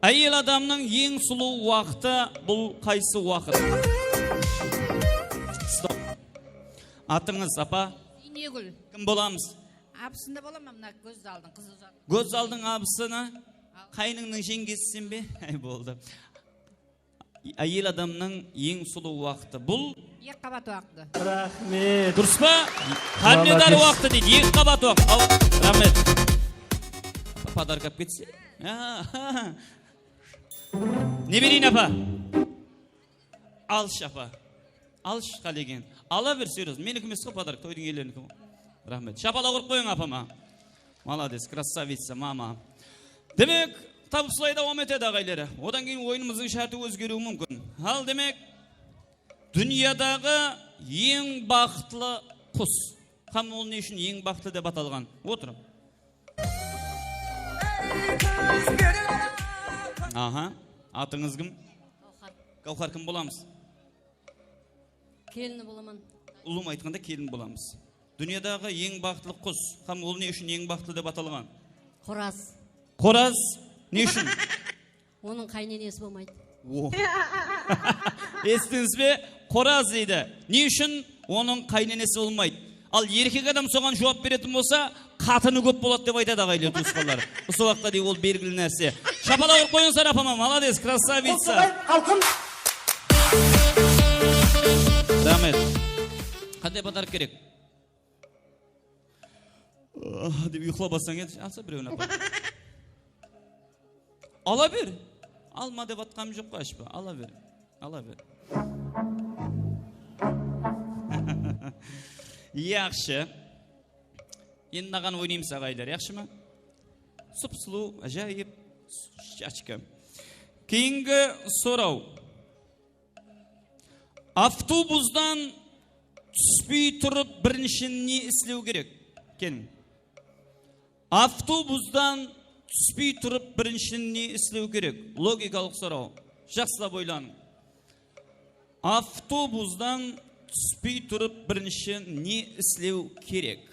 Áyel adamnıń eń sulıw waqtı bul qaysı waqıt? Stop. Atıńız, apa? Zeynegúl. Kim bolamız? Abısında bolaman, mına Gózzaldıń qızı uzat. Gózzaldıń abısını? Al. Qáyinińniń jeńgesisin be? Ay, boldı. Áyel adamnıń eń sulıw waqtı bul? Eki qabat waqtı. Raxmet. Durıs pa? Hámledar waqtı deydi, eki qabat waqtı. Al, raxmet. Podarka alıp ketse. Ne bereyin, apa? Alshı, apa. Alshı, qálegen. Ala ber, seryoz. Meniki emes ǵoy podarka, toydıń iyelerinikiǵo. Raxmet. Shapalaq urıp qoyıń apama. Malades, krassavitsa, mama. Demek, tap usılay dawam etedi, aǵayları. Odan keyin oyınımızdıń shárti ózgeriwi múmkin. Al, demek, dúnyadaǵı eń baxıtlı qus. Hám ol ne ushın eń baxıtlı dep atalǵan? Otırıń. Aha, atıńız kim? Gáwhar. Gáwhar, kim bolamız? Kelini bolaman. Ulıwma aytqanda, kelin bolamız. Dúnyadaǵı eń baxıtlı qus hám ol ne ushın eń baxıtlı dep atalǵan? Qoraz. Qoraz ne ushın? Onıń qáyinenesi bolmaydı. O. Esittińiz be? Qoraz deydi. Ne ushın onıń qáyinenesi bolmaydı? Al, erkek adam soǵan juwap beretin bolsa, qatını kóp boladı dep aytadı, aǵaylar, tuwısqanlar. Usı waqıtqa deyin ol belgili nárse. Shapalaq urıp qoyıńızlar apama, malades, krassavitsa. Qosıbay, xalqım. Raxmet. Qanday podarok kerek? Ah, dep uyıqlap alsań edi, alsa birewin apa. Ala ber. Alma dep atqanım joq pa, ashpa. Ala ber. Ala ber. Yaqshı. Endi mınaǵan oynaymız, aǵaylar, yaqshı ma? Sıp-sılıw, ájayıp, shachka. Keyingi soraw. Avtobustan túspey turıp birinshi ne islew kerek? Keliń. Avtobustan túspey turıp birinshi ne islew kerek? Logikalıq soraw. Jaqsılap oylanıń. Avtobustan túspey turıp birinshi ne islew kerek?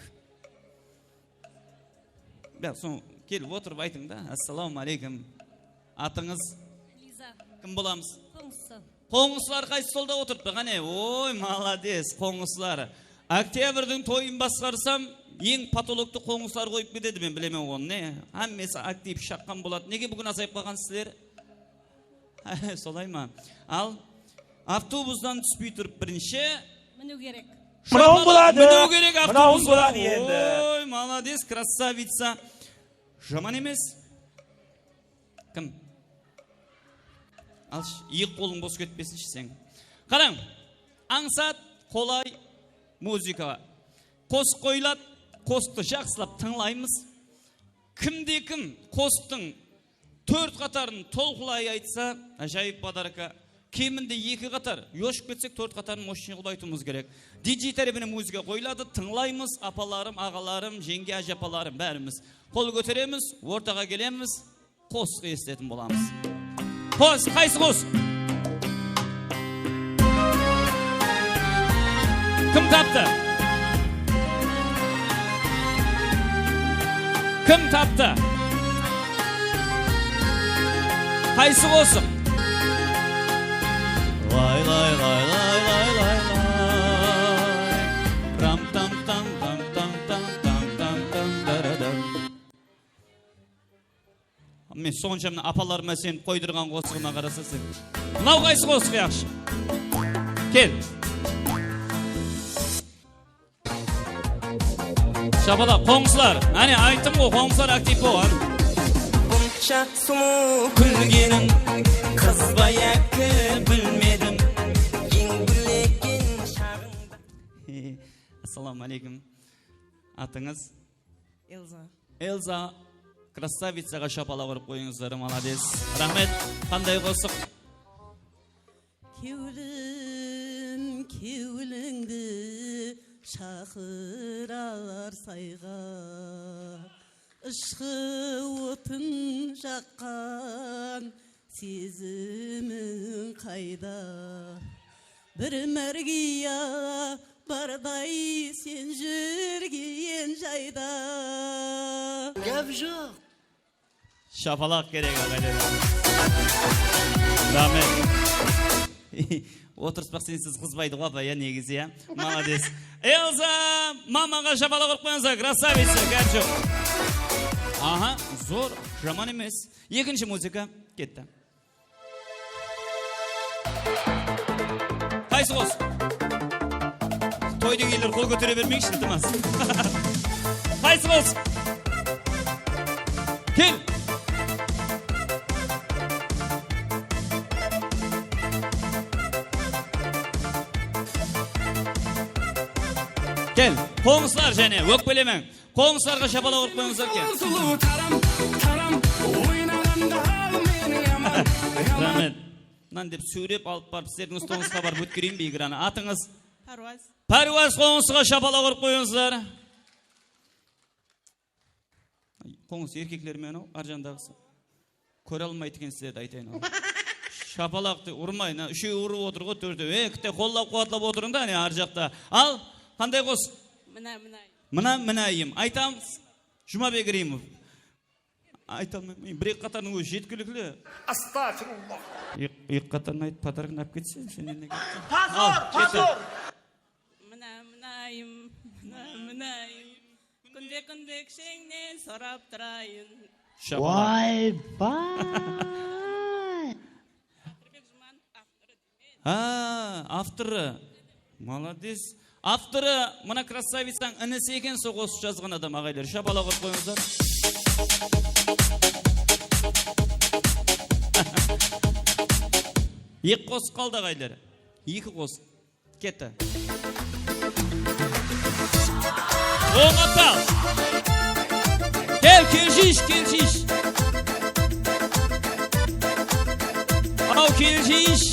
Ya, soń kelip otırıp aytıń da. Assalawma áleykum. Atıńız? Liza. Kim bolamız? Qońsı. Qońsılar qaysı stolda otırıptı? Qáne, oy, malades, qońsılar. Oktyabrdiń toyın basqarsam, eń potoloktı qońsılar qoyıp ketedi, men bilemen onı, ne? Hámmesi aktiv shaqqan boladı. Nege búgin azayıp qalǵansız sizler? Solay ma? Al, avtobustan túspey turıp birinshi miniw kerek. Mınawın boladı. Miniw kerek avtobusqa. Mınawın boladı endi. Oy, malades, krassavitsa. Jaman emes. Kim? Alshı, eki qolıń bos ketpesinshi seń. Qarań, ańsat, qolay muzıka. Qosıq qoyıladı, qosıqtı jaqsılap tıńlaymız. Kimde-kim qosıqtıń tórt qatarın tolqılay aytsa, ájayıp podarka. Keminde eki qatar, joshıp ketsek, tórt qatarın moshnıy qılıp aytıwımız kerek. Didjey tárepinen muzıka qoyıladı, tıńlaymız, apalarım, aǵalarım, jeńge, ájapalarım, bárimiz qol kóteremiz, ortaǵa kelemiz, qosıq esitetin bolamız. Qos, qaysı qosıq? Kim taptı? Kim taptı? Qaysı qosıq? Lay, lay, lay. Ram, tam, tam, tam, daradam. Men sonsha mına apalarıma isenip qoydırǵan qosıǵıma qarasa sen. Mınaw qaysı qosıq yaqshı? Kel. Shapalaq, qońsılar. Áne, ayttım ǵoy, qońsılar aktiv bolǵan. Bunsha sulıw kúlgeniń, qız ba yaki bilmedim. Eń gúllegen shaǵıńda. Assalawma Aleykum. Atıńız? Elza. Elza, krasavitsaǵa shapalaq urıp qoyıńızlar, malades. Raxmet. Qanday qosıq? Kewlim kewlińdi shaqırar sayǵa, ıshqı otın jaqqan sezimiń qayda? Bir márgiya barday sen júrgen jayda. Gáp joq. Shapalaq kerek, aǵaylar. Raxmet. Otırıspaq sensiz qızbaydı ǵo, apa, ya, negizi, ya. Malades. Elza, mamaǵa shapalaq urıp qoyıńızlar, krasavitsa, gáp joq. Aha, zor, jaman emes. Ekinshi muzıka ketti. Qaysı qosıq? Toy degenler qol kótere bermeyikshi, iltimas. Qaysı qosıq? Kel! Kel, qońsılar jáne, ókpelemeń. Qońsılarǵa shapalaq urıp qoyıńızlar eken. Sulıw taram, taram, oynaǵanda al meni yaman, yaman. Raxmet. Mınan dep súwrep alıp barıp, sizlerdiń ustıńızǵa barıp ótkereyin be igranı. Atıńız? Párwaz. Párwaz qońsıǵa shapalaq urıp qoyıńızlar. Qońsı erkekler menen-aw, arjandaǵısı. Kóre almaydı eken sizlerdi, aytayın al. Shapalaqtı urmay, mına úshewi urıp otır ǵo, tórtewi. E, kite qollap-quwatlap otırıń da, áne, ar jaqta. Al, qanday qosıq? Mına, mına. Mına, mınayım. Aytamız. Jumabek Rimov. Ayta almayman. Bir-eki qatardıń ózi jetkilikli. Astagfirullah. Eki, eki qatarın aytıp, podarkini alıp ketseń, sen ne kettiń? Pozor, pozor. Mına, mınayım, mına, mınayım. Kúnde-kúnde kisheńnen sorap turayın. Shapalaq. Oybay! Qadirbek Jumanov avtorı deymen. Ha, avtorı. Malades. Avtorı mına krasavitsań inisi eken, sol qosıq jazǵan adam, aǵaylar. Shapalaq urıp qoyıńızlar. Eki qosıq qaldı, aǵaylar. Eki qosıq. Ketti. Oń aptal. Kel, keljish, keljish. Aw, keljish.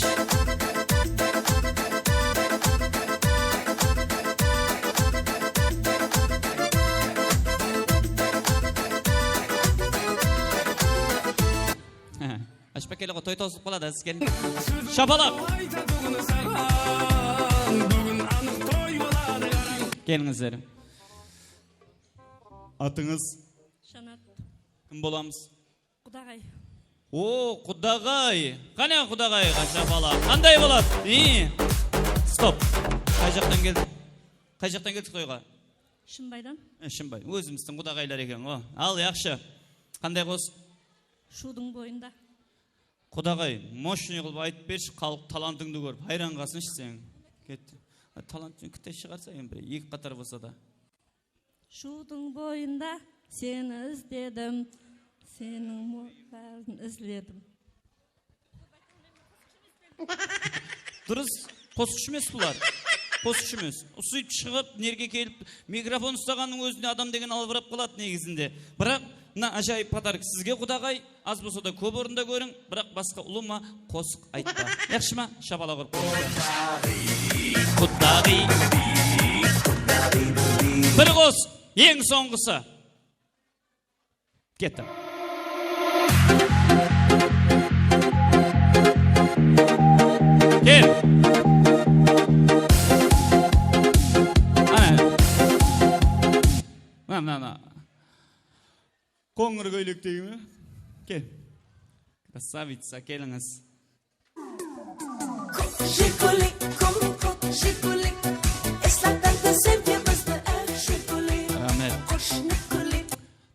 Ashpa kele ǵo, toy tawsılıp qaladı, siz keliń. Shapalaq! Kelińizler. Atıńız? Janat. Kim bolamız? Qudaǵay. O, qudaǵay. Qáne qudaǵayǵa shapalaq. Qanday boladı? I, stop. Qay jaqtan keldik? Qay jaqtan keldik toyǵa? Shımbaydan. E, Shımbay. Ózimizdiń qudaǵaylar eken ǵo. Al, yaqshı. Qanday qosıq? Shuwdıń boyında. Qudaǵay, moshniy qılıp aytıp bershi, xalıq talantıńdı kórip hayran qalsınshı seniń. Ketti. A, talantıń kite shıǵarsa, endi bir eki qatar bolsa da. Shuwdıń boyında seni izledim, seniń mo-, bárin izledim. Durıs, qosıqshı emes bular. Qosıqshı emes. Usıyıp shıǵıp, nerge kelip, mikrofon ustaǵannıń ózinde adam degen albırap qaladı negizinde. Biraq, mına ájayıp podarok sizge, qudaǵay. Az bolsa da kóp orında kóriń, biraq basqa ulıwma qosıq aytpa. Yaqshı ma? Shapalaq urıp qoyıń. Qudaǵay. Bir qosıq, eń sońǵısı. Ketti. Kel. Ana. Mına, mına, mına. Qońır kóylektegi me? Kel. Krasavitsa, kelińiz. Jiguli, kom, kom, Jiguli. Eslatadi sevgimizdi, eh, Jiguli. Raxmet. Qoshni guli.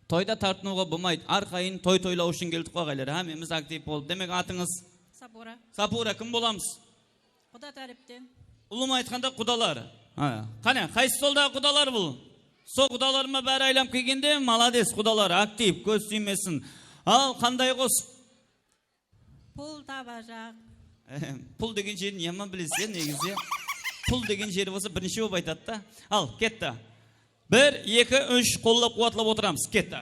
Toyda tartınıwǵa bolmaydı. Arqayın toy toylaw ushın keldik ǵoy, aǵaylar. Hámmemiz aktiv bolıp. Demek, atıńız? Sapura. Sapura, kim bolamız? Quda tárepten. Ulıwma aytqanda qudalar. Ha, qáne, qaysı soldaǵı qudalar bul? Sol qudalar ma bári aylanıp kelgende, malades, qudalar, aktiv, kóz tiymesin. Al, qanday qosıq? Pul tabajaq. Pul degen jerin yaman bilesiz, ya, negizi. Pul degen jeri bolsa birinshi bolıp aytadı da. Al, ketti. Bir, eki, úsh, qollap-quwatlap otıramız. Ketti.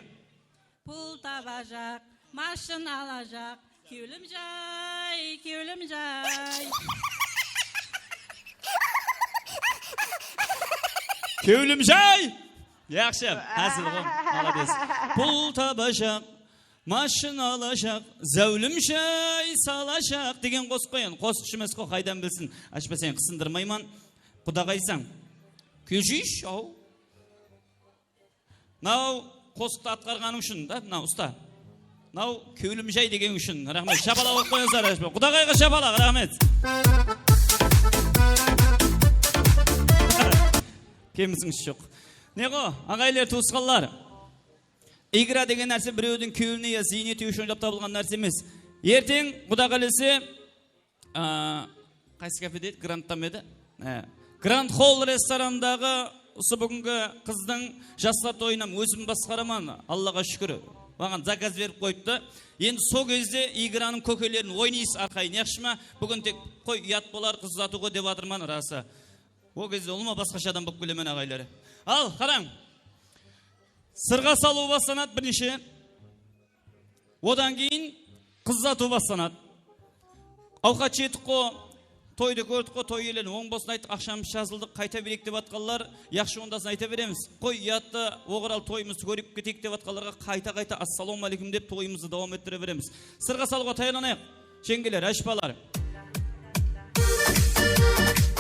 Pul tabajaq, mashina alajaq, kewlim jay, kewlim jay. Kewlim jay! Yaqshı, házil ǵoy, malades. Pul tabajaq, mashina alajaq, záwlim jay salajaq degen qosıq qoy endi. Qosıqshı emes ǵoy, qaydan bilsin? Ashpa, sen qısındırmayman. Qudaǵaysań. Kúyshiyshi-aw. Mınaw qosıqtı atqarǵanıń ushın da, mınaw usta. Mınaw kewlim jay degeniń ushın. Raxmet. Shapalaq urıp qoyıńızlar, Ashpa. Qudaǵayǵa shapalaq, raxmet. Kemisińiz joq. Ne ǵo, aǵayinler, tuwısqanlar. Igra degen nárse birewdiń kewline ya zıyan etiw ushın oylap tabılǵan nárse emes. Erteń, Quda qálese, A, qaysı kafede edi? Grandta ma edi? Há. Grand Hall restoranındaǵı usı búgingi qızdıń jaslar toyın hám ózim basqaraman, Allaǵa shúkir. Maǵan zakaz berip qoyıptı. Endi sol gezde Igranıń kókelerin oynaysız arqayın, yaqshı ma? Búgin tek qoy, uyat bolar, qız uzatıw ǵoy dep atırman, rası. Ol gezde ulıwma basqasha adam bolıp kelemen, aǵaylar. Al, qarań. Sırǵa salıw baslanadı birinshi. Odan keyin qız uzatıw baslanadı. Awqat jedik ǵo, toydı kórdik ǵo, toy iyelerin oń bolsın ayttıq, aqshamız jazıldı, qayta bereyik dep atqanlar, yaqshı ondasın ayta beremiz. Qoy, uyattı, oǵıral, toyımızdı kórip keteyik dep atqanlarǵa qayta-qayta assalamu aleykum dep toyımızdı dawam ettire beremiz. Sırǵa salıwǵa tayarlanayıq. Jeńgeler, ashpalar.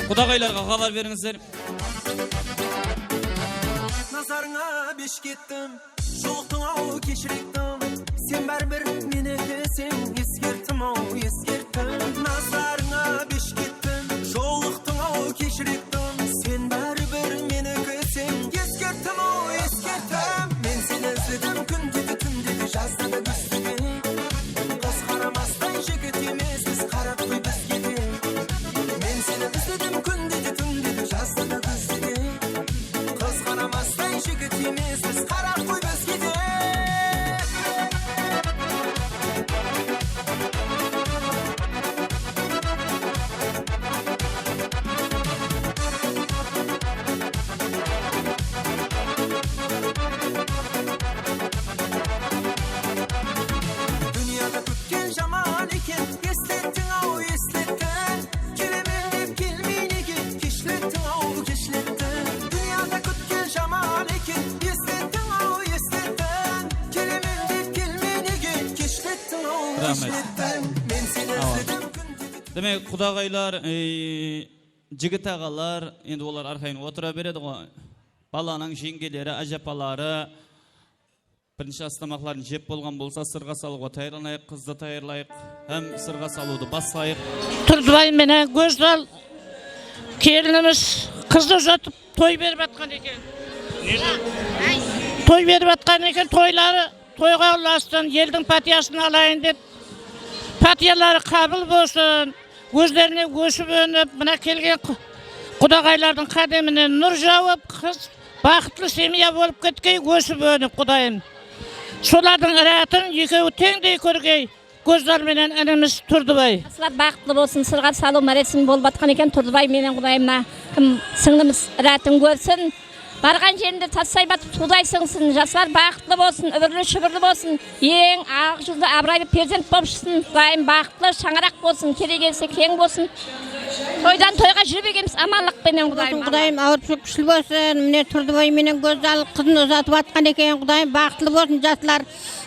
Qudaǵaylarǵa xabar berińizler. Nazarıńa besh kettim, jolıqtıń-aw keshiriktim. Sen báribir menikiseń, eskerttim-aw, eskerttim. Nazarıńa besh kettim, jolıqtıń-aw keshiriktim. Sen báribir menikiseń, eskerttim-aw, eskerttim. Men seni izledim, kúnde de, túnde de, jazda da, gúzde de. Qız qaramastan jigit emespiz, qarap qoy bizge de. Men seni izledim, kúnde de, túnde de, jazda da, gúzde de. Qız qaramastan jigit emespiz, qarap qoy bizge de. Dúnyada kútken jaman eken, eslettiń-aw, eslettiń. Kelemen dep kelmey nege, keshlettiń-aw, keshlettiń. Dúnyada kútken jaman eken, eslettiń-aw, eslettiń. Kelemen dep kelmey nege, keshlettiń-aw, keshlettiń. Men seni izledim kúnde de. Demek, qudaǵaylar, e, jigit aǵalar, endi olar arqayın otıra beredi ǵoy. Balanıń jeńgeleri, ájapaları, birinshi astamaqların jep bolǵan bolsa, sırǵa salıwǵa tayarlanayıq, qızdı tayarlayıq hám sırǵa salıwdı baslayıq. Turdıbay menen Gózzal kelinimiz qızdı uzatıp toy berip atqan eken. Toy berip atqan eken, toyları toyǵa ulassın, eldiń pátiyasın alayın dep, pátiyaları qabıl bolsın. Ózlerine ósip-ónip, mına kelgen qu-, qudaǵaylardıń qádemine nur jawıp, qız baxıtlı semya bolıp ketkey, ósip-ónip, Qudayım. Solardıń írátın ekewi teńdey kórgey, Gózzal menen inimiz Turdıbay. Jaslar baxıtlı bolsın, sırǵa salıw márasimi bolıp atqan eken, Turdıbay menen Qudayım mına kim sińlimiz írátın kórsin. Barǵan jerinde tassay batıp suwday sińsin, jaslar baxıtlı bolsın, úbirli-shúbirli bolsın, eń aq júzli, abıraylı perzent bolıp shıqsın, Qudayım, baxıtlı shańaraq bolsın, kerey kelse keń bolsın. Toydan toyǵa júre bergenbiz amanlıq penen, Qudayım. Qudayım, awır túsip kúshli bolsın. Mine, Turdıbay menen Gózzal qızın uzatıp atqan eken, Qudayım, baxıtlı bolsın, jaslar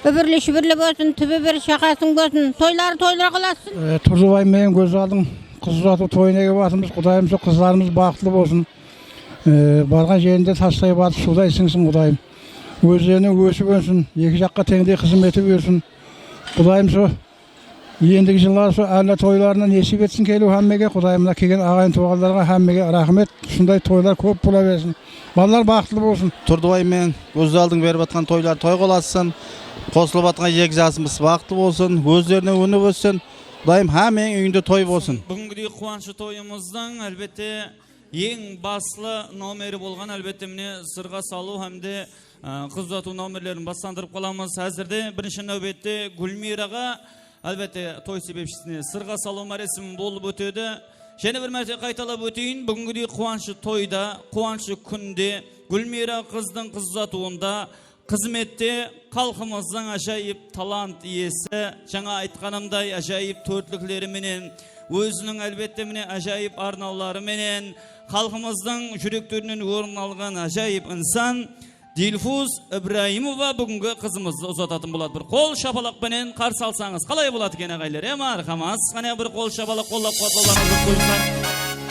úbirli-shúbirli bolsın, túbi bir shaqasıń bolsın, toyları toylarǵa ulassın. E, Turdıbay menen Gózzaldıń qız uzatıw toyına kelip atırmız, Qudayım, sol qızlarımız baxıtlı bolsın. E, barǵan jerinde tassay batıp suwday sińsin, Qudayım. Ózlerine ósip-ónsin, eki jaqqa teńdey xızmet etip júrsin. Qudayım, sol endigi jılları sol álle toylarına nesip etsin keliw hámmege, Qudayım, mına kelgen aǵayin-tuwǵanlarǵa hámmege raxmet, usınday toylar kóp bola bersin. Balalar baxıtlı bolsın. Turdıbay menen Gózzaldıń berip atqan toyları toyǵa ulassın. Qosılıp atqan eki jasımız baxıtlı bolsın, ózlerine ónip óssin. Qudayım, hámmeniń úyinde toy bolsın. Búgingidey quwanıshlı toyımızdıń, álbette, eń baslı nomeri bolǵan, álbette, mine, sırǵa salıw hám de, ı, qız uzatıw nomerlerin baslandırıp qalamız. Házirde birinshi náwbette Gúlmiraǵa, álbette, toy sebepshisine sırǵa salıw márasimi bolıp ótedi. Jáne bir márte qaytalap óteyin, búgingidey quwanıshlı toyda, quwanıshlı kúnde Gúlmiyra qızdıń qız uzatıwında xızmette xalqımızdıń ájayıp talant iyesi, jańa aytqanımday, ájayıp tórtlikleri menen, óziniń, álbette, mine, ájayıp arnawları menen xalqımızdıń júreklerinen orın alǵan ájayıp insan Dilfuz Ibrayımova búgingi qızımızdı uzatatın boladı. Bir qol shapalaq penen qarsı alsańız, qalay boladı eken, aǵaylar? E, marhamat, qáne, bir qol shapalaq, qollap-quwatlawlarıńızdı qoyıńızlar.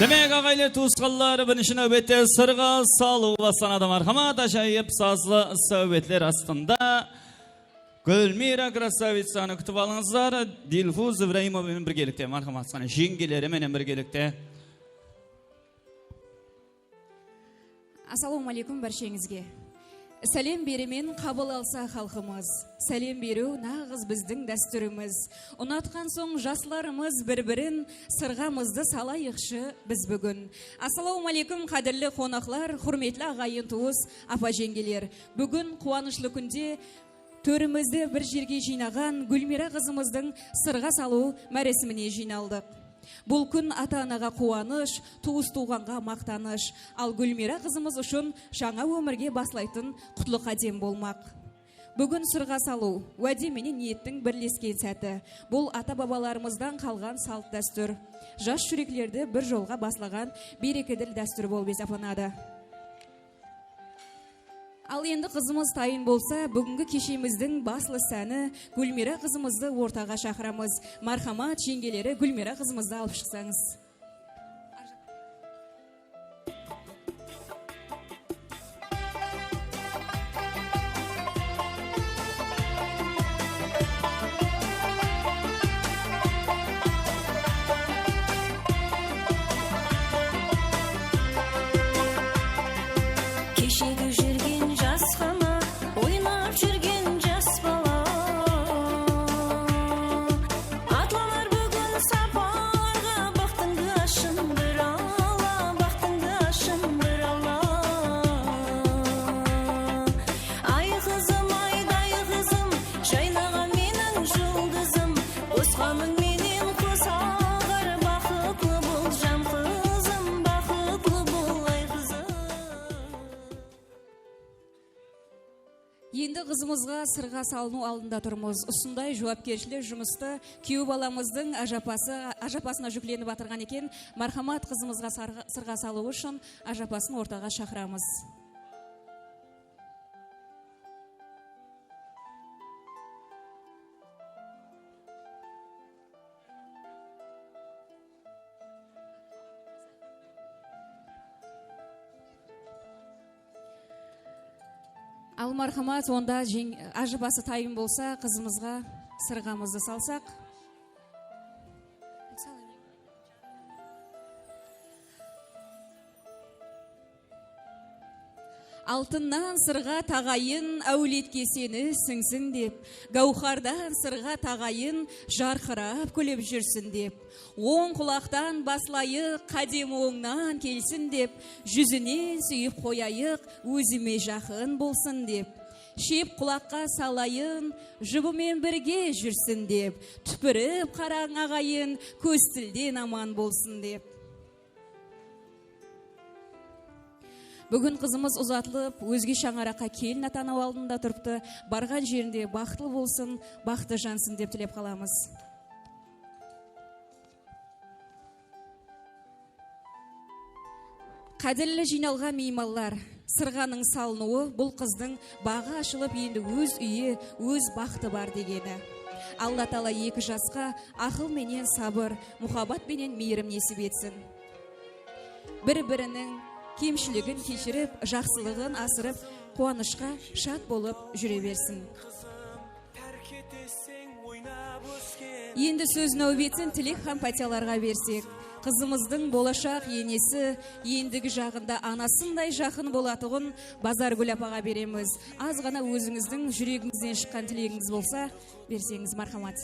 Demek, aǵaylar, tuwısqanlar, birinshi náwbette sırǵa salıw baslanadı. Marhamat, ájayıp sazlı sáwbetler astında Gúlmiyra krasavitsanı kútip alıńızlar. Dilfuz Ibrayımova menen birgelikte, marhamat, qáne, jeńgeleri menen birgelikte. Assalawma áleykum bársheńizge. Sálem beremen, qabıl alsa xalqımız. Sálem beriw naǵız bizdiń dástúrimiz. Unatqan soń jaslarımız bir-birin, sırǵamızdı salayıqshı biz búgin. Assalawma áleykum, qádirli qonaqlar, húrmetli aǵayin-tuwıs, apa-jeńgeler. Búgin quwanıshlı kúnde tórimizdi bir jerge jıynaǵan Gúlmiyra qızımızdıń sırǵa salıw máresimine jıynaldıq. Bul kún ata-anaǵa quwanısh, tuwıs-tuwǵanǵa maqtanısh, al Gúlmiyra qızımız ushın jańa ómirge baslaytın qutlı qádem bolmaq. Búgin sırǵa salıw, wáde menen niyettiń birlesken sáti. Bul ata-babalarımızdan qalǵan salt dástúr. Jas júreklerdi bir jolǵa baslaǵan berekedil dástúr bolıp esaplanadı. Al endi qızımız tayın bolsa, búgingi keshemizdiń baslı sáni Gúlmiyra qızımızdı ortaǵa shaqıramız. Marhamat, jeńgeleri Gúlmiyra qızımızdı alıp shıqsańız. Keshegi júrgen jas ǵana, oynap júrgen jas bala. Atlanar búgin saparǵa, baxtıńdı ashsın bir Alla, baxtıńdı ashsın bir Alla. Ay qızım, ayday qızım, jaynaǵan meniń juldızım, qosqanıń menen qos aǵar, baxıtlı bol, jan qızım, baxıtlı bol, ay qızım. Endi qızımızǵa sırǵa salınıw aldında turmız. Usınday juwapkershili jumıstı kúyew balamızdıń ájapası, ájapasına júklenip atırǵan eken. Marhamat, qızımızǵa sarǵa-, sırǵa salıwı ushın ájapasın ortaǵa shaqıramız. Al, marhamat, onda jeń-, ájapası tayın bolsa, qızımızǵa sırǵamızdı salsaq. Altınnan sırǵa taǵayın, áwletke seni sińsin dep, gáwhardan sırǵa taǵayın, jarqırap kúlip júrsin dep. Oń qulaqtan baslayıq, qádem ońnan kelsin dep, júzinen súyip qoyayıq, ózime jaqın bolsın dep. Shep qulaqqa salayın, jubı men birge júrsin dep, túpirip qarań, aǵayın, kóz tilden aman bolsın dep. Búgin qızımız uzatılıp, ózge shańaraqqa kelin atanaw aldında turıptı. Barǵan jerinde baxıtlı bolsın, baxtı jansın dep tilep qalamız. Qádirli jıynalǵan miymanlar, sırǵanıń salınıwı bul qızdıń baǵı ashılıp, endi óz úyi, óz baxtı bar degeni. Alla taala eki jasqa aqıl menen sabır, muhabbat penen miyrim nesip etsin. Bir-biriniń kemshiligin keshirip, jaqsılıǵın asırıp, quwanıshqa shat bolıp júre bersin. Endi sóz náwbetin tilek hám pátiyalarǵa bersek, qızımızdıń bolashaq enesi, endigi jaǵında anasınday jaqın bolatuǵın Bazargúl apaǵa beremiz. Az ǵana ózińizdiń júregińizden shıqqan tilegińiz bolsa, berseńiz, marhamat.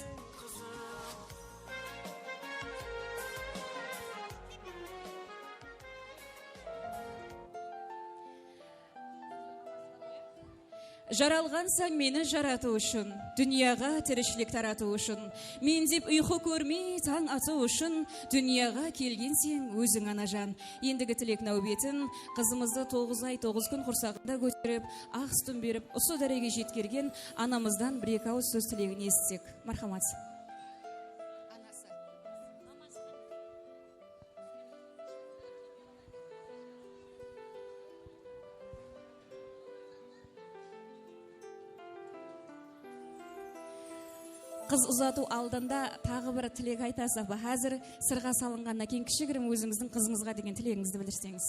Jaralǵansań meni jaratıw ushın, dúnyaǵa tirishilik taratıw ushın, men dep uyqı kórmey tań atıw ushın, dúnyaǵa kelgenseń óziń, anajan. Endigi tilek náwbetin qızımızdı toǵız ay, toǵız kún qursaǵında kóterip, aq sútin berip, usı dárejege jetkergen anamızdan bir-eki awız sóz tilegin esitsek. Marhamat. Qız uzatıw aldında taǵı bir tilek aytasız ba? Házir sırǵa salınǵannan keyin kishigirim ózińizdiń qızıńızǵa degen tilegińizdi bildirseńiz.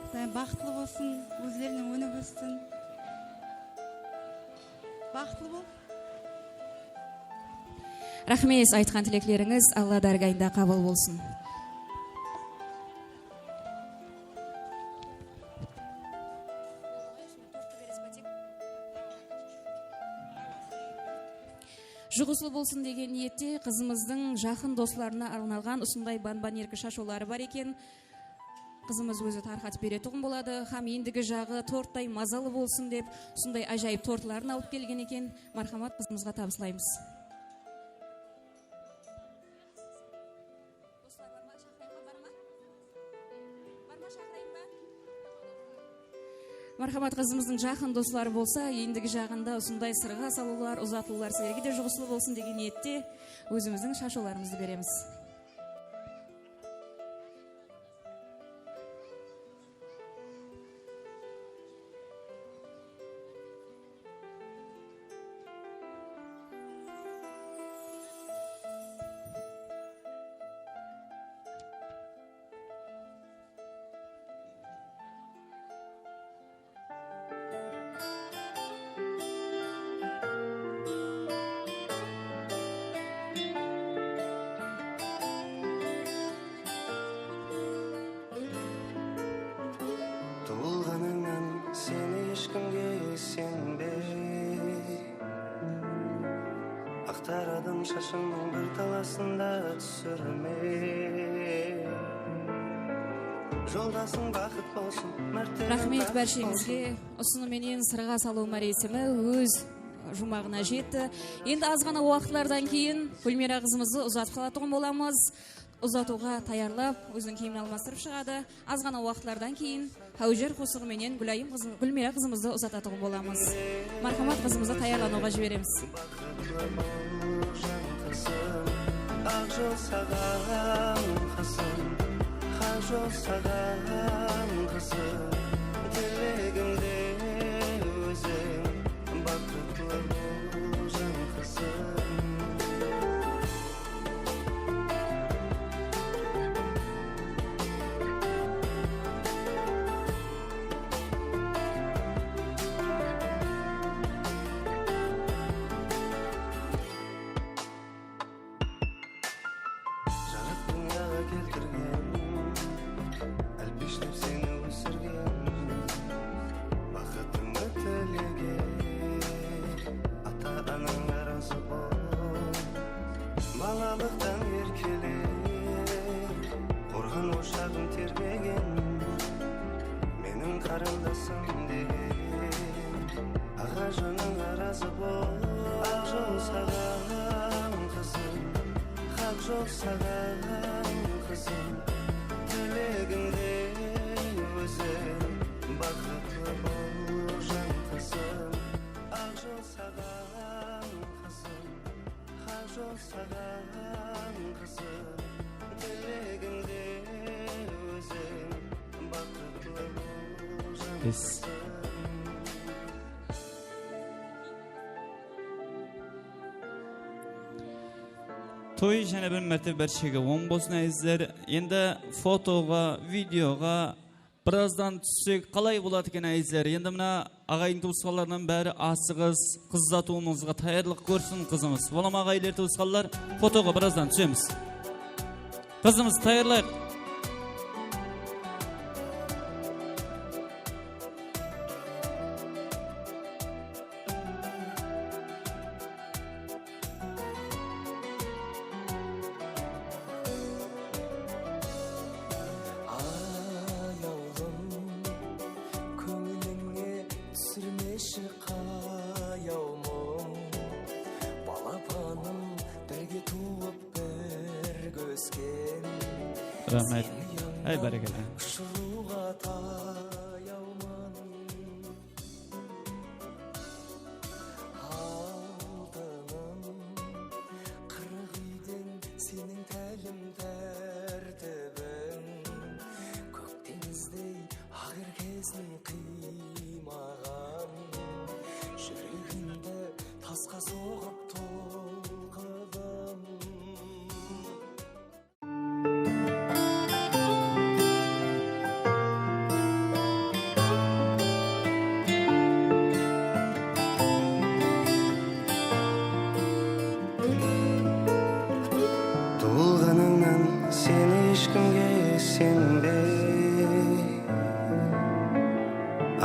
Qudayım baxıtlı bolsın, ózlerinen ónip óssin. Baxıtlı bol. Raxmet, aytqan tileklerińiz Alla dárgayında qabıl bolsın. Juǵıslı bolsın degen niyette qızımızdıń jaqın doslarına arnalǵan usınday banban erki shashıwları bar eken. Qızımız ózi tarqatıp beretuǵın boladı hám endigi jaǵı torttay mazalı bolsın dep, usınday ájayıp tortların alıp kelgen eken. Marhamat, qızımızǵa tabıslaymız. Doslar bar ma? Shaqırayın ba? Bar ma? Bar ma, shaqırayın ba? Marhamat, qızımızdıń jaqın dosları bolsa, endigi jaǵında usınday sırǵa salıwlar, uzatılıwlar sizlerge de juǵıslı bolsın degen niyette ózimizdiń shashıwlarımızdı beremiz. Tuwılǵanıńnan seni hesh kimge isenbey, aqtaradım shashımnıń bir talasın da túsirmey. Joldasıń baxıt bolsın, mártebeń baxıt bolsın. Raxmet bársheńizge. Usını menen sırǵa salıw máresimi óz juwmaǵına jetti. Endi az ǵana waqıtlardan keyin Gúlmiyra qızımızdı uzatıp qalatuǵın bolamız. Uzatıwǵa tayarlap, óziniń kiyimin almastırıp shıǵadı. Az ǵana waqıtlardan keyin Háwjer qosıǵı menen Gúlayım qızı-, Gúlmiyra qızımızdı uzatatuǵın bolamız. Marhamat, qızımızdı tayarlanıwǵa jiberemiz. Aq jol saǵan, qızım, haq jol saǵan, qızım, tilegimde óziń, baxıtlı bol, jan qızım. Jarat dúnyaǵa keltirgen, álpesh dep seni ósirgen, baxıtıńdı tilegen ata-anańa razı bol. Balalıqtan erkelep, qorǵan oshaǵın terbegen, meniń qarındasım degen aǵa janıńa razı bol. Aq jol saǵan, qızım, haq jol saǵan, qızım, tilegimde óziń, baxıtlı bol, jan qızım. Aq jol saǵan, qızım, haq jol saǵan, qızım, tilegimde óziń, baxıtlı bol, jan qızım. Toy jáne bir mártebe bárshege oń bolsın, ázizler. Endi fotoǵa, videoǵa birazdan tússek, qalay boladı eken, ázizler? Endi mına aǵayin tuwısqanlardan bári asıǵız, qız uzatıwımızǵa tayarlıq kórsin qızımız. Bola ma, aǵayinler, tuwısqanlar? Fotoǵa birazdan túsemiz. Qızımızdı tayarlayıq. Qayawmıń, balapanım, birge tuwıp, birge ósken. Raxmet. Áy, bárekella. Ushırıwǵa tayawman. Altınım, qırıq úyden seniń tálim-tártibiń. Kók teńizdey aq erkesin qıymaǵan, júregimdi tasqa soǵıp tolqıdım. Tuwılǵanıńnan sen hesh kimge isenbey,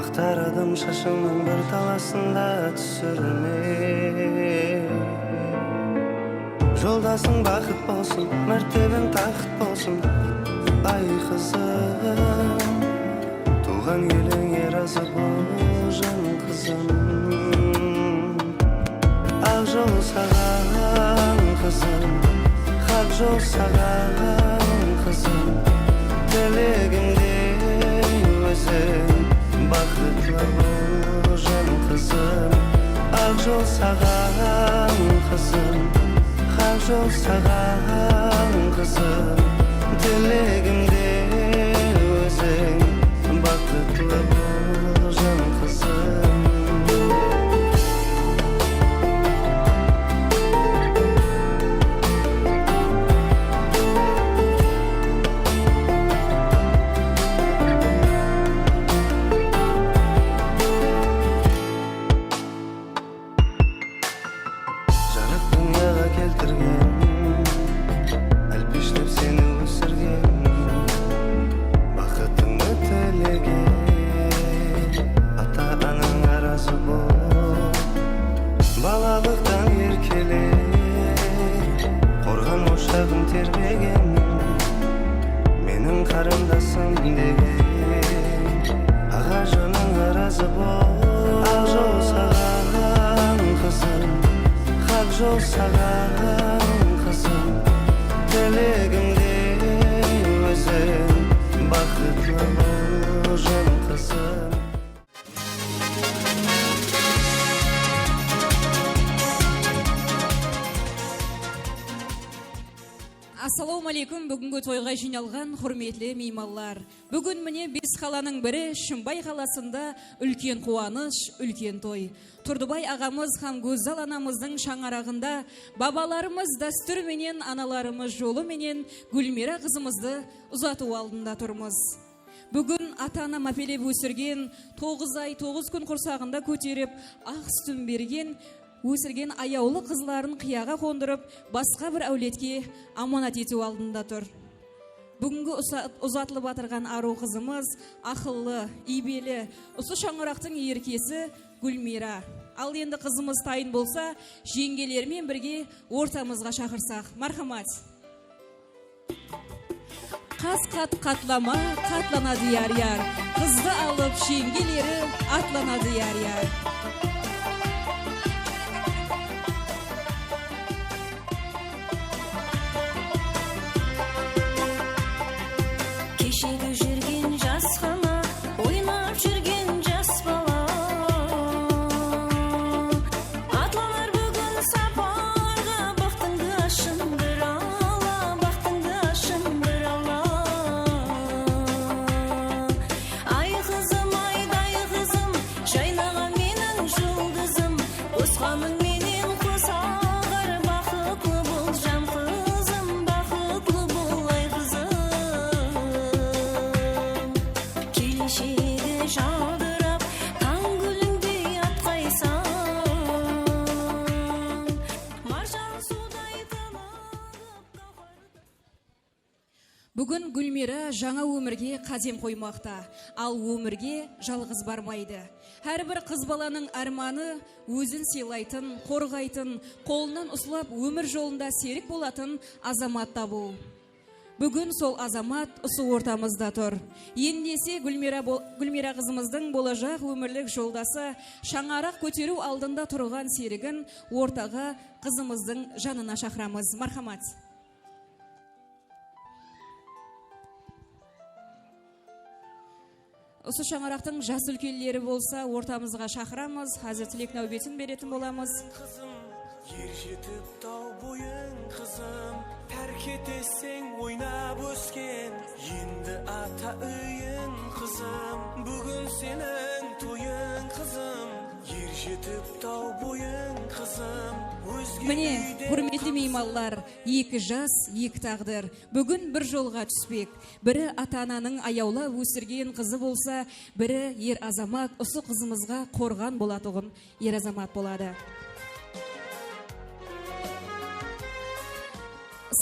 aq taradım shashıńnıń bir talasın da túsirmey. Joldasıń baxıt bolsın, mártebeń taxt bolsın, ay qızım. Tuwǵan elińe razı bol, jan qızım. Aq jol saǵan, qızım, haq jol saǵan, qızım. Tilegimdey óziń baxıtlı bol, jan qızım. Aq jol saǵan, qızım, haq jol saǵan, qızım. Tilegimdey óziń baxıtlı bol, jan qızım. Jarıq dúnyaǵa keltirgen, álpesh dep seni ósirgen, baxıtıńdı tilegen ata-anańa razı bol. Balalıqtan erkelep, qorǵan oshaǵın terbegen, meniń qarındasım degen aǵa janıńa razı bol. Aq jol saǵan, qızım, haq jol saǵan, qızım. Tilegimdey óziń baxıtlı bol, jan qızım. Assalawma áleykum, búgingi toyǵa jıynalǵan húrmetli miymanlar. Búgin mine bes qalanıń biri Shımbay qalasında úlken quwanısh, úlken toy. Turdıbay aǵamız hám Gózzal anamızdıń shańaraǵında babalarımız dástúri menen, analarımız jolı menen Gúlmiyra qızımızdı uzatıw aldında turmız. Búgin ata-ana mápelep ósirgen, toǵız ay, toǵız kún qursaǵında kóterip, aq sútin bergen, ósirgen ayawlı qızların qıyaǵa qondırıp, basqa bir áwletke amanat etiw aldında tur. Búgingi usa-, uzatılıp atırǵan arıw qızımız aqıllı, iybeli, usı shańaraqtıń erkesi Gúlmiyra. Al endi qızımız tayın bolsa, jeńgelermen birge ortamızǵa shaqırsaq. Márhamat. Qas-qat qatlama, qatlanadı yar-yar. Qızdı alıp jeńgeleri atlanadı yar-yar. Keshegi júrgen jas qala, oynap júrgen jas bala. Atlanar búgin saparǵa, baxtıńdı ashındır Alla, baxtıńdı ashındır Alla. Ay qızım, ayday qızım, jaynaǵan meniń juldızım, qosqanıń menen qos aǵar, baxıtlı bol, jan qızım, baxıtlı bol, ay qızım. Keleshegi jaldırap, tań gúlindey atqaysań. Marjan suwday tınıǵıp, gáwhar. Búgin Gúlmiyra jańa ómirge qádem qoymaqta, al ómirge jalǵız barmaydı. Hár bir qız balanıń ármanı ózin sıylaytın, qorǵaytın, qolınan uslap ómir jolında serik bolatın azamat tabıw. Búgin sol azamat usı ortamızda tur. Endese Gúlmira bo-, Gúlmira qızımızdıń bolajaq ómirlik joldası, shańaraq kóteriw aldında turǵan serigin ortaǵa qızımızdıń janına shaqıramız. Marhamat. Usı shańaraqtıń jas úlkenleri bolsa ortamızǵa shaqıramız. Házir tilek náwbetin beretin bolamız. Qızım, er jetip taw boyıń, qızım, tárk eteseń oynap ósken. Endi ata úyiń, qızım, búgin seniń toyıń, qızım, er jetip taw boyıń, qızım, ózge úyde. Mine, húrmetli miymanlar, eki jas, eki táǵdir. Búgin bir jolǵa túspek. Biri ata-ananıń ayawlap óstirgen qızı bolsa, biri er azamat usı qızımızǵa qorǵan bolatuǵın er azamat boladı.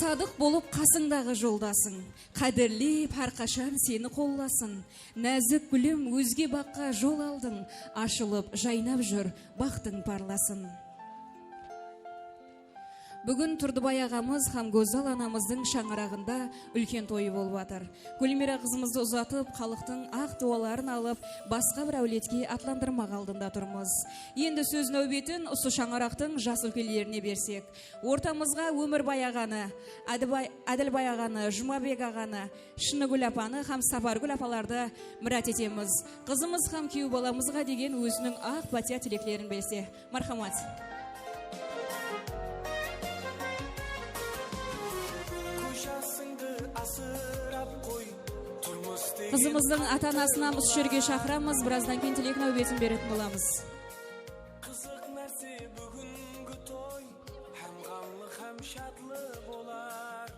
Sadıq bolıp qasıńdaǵı joldasıń, qádirlep hár qashan seni qollasın. Názik gúlim, ózge baǵqa jol aldıń, ashılıp jaynap júr, baxtıń parlasın. Búgin Turdıbay aǵamız hám Gózzal anamızdıń shańaraǵında úlken toyı bolıp atır. Gúlmira qızımızdı uzatıp, xalıqtıń aq duwaların alıp, basqa bir áwletke atlandırmaq aldında turmız. Endi sóz náwbetin usı shańaraqtıń jas úlkenlerine bersek, ortamızǵa Ómirbay aǵanı, Ádibay-, Ádilbay aǵanı, Jumabek aǵanı, Shınıgúl apanı hám Sapargúl apalardı mirát etemiz. Qızımız hám kúyew balamızǵa degen óziniń aq pátiya tileklerin bilse. Marhamat. Qızımızdıń ata-anasın hám usı jerge shaqıramız, birazdan keyin tilek náwbetin beretin bolamız. Qızıq nárse búgingi toy, hám ǵamlı, hám shadlı bolar.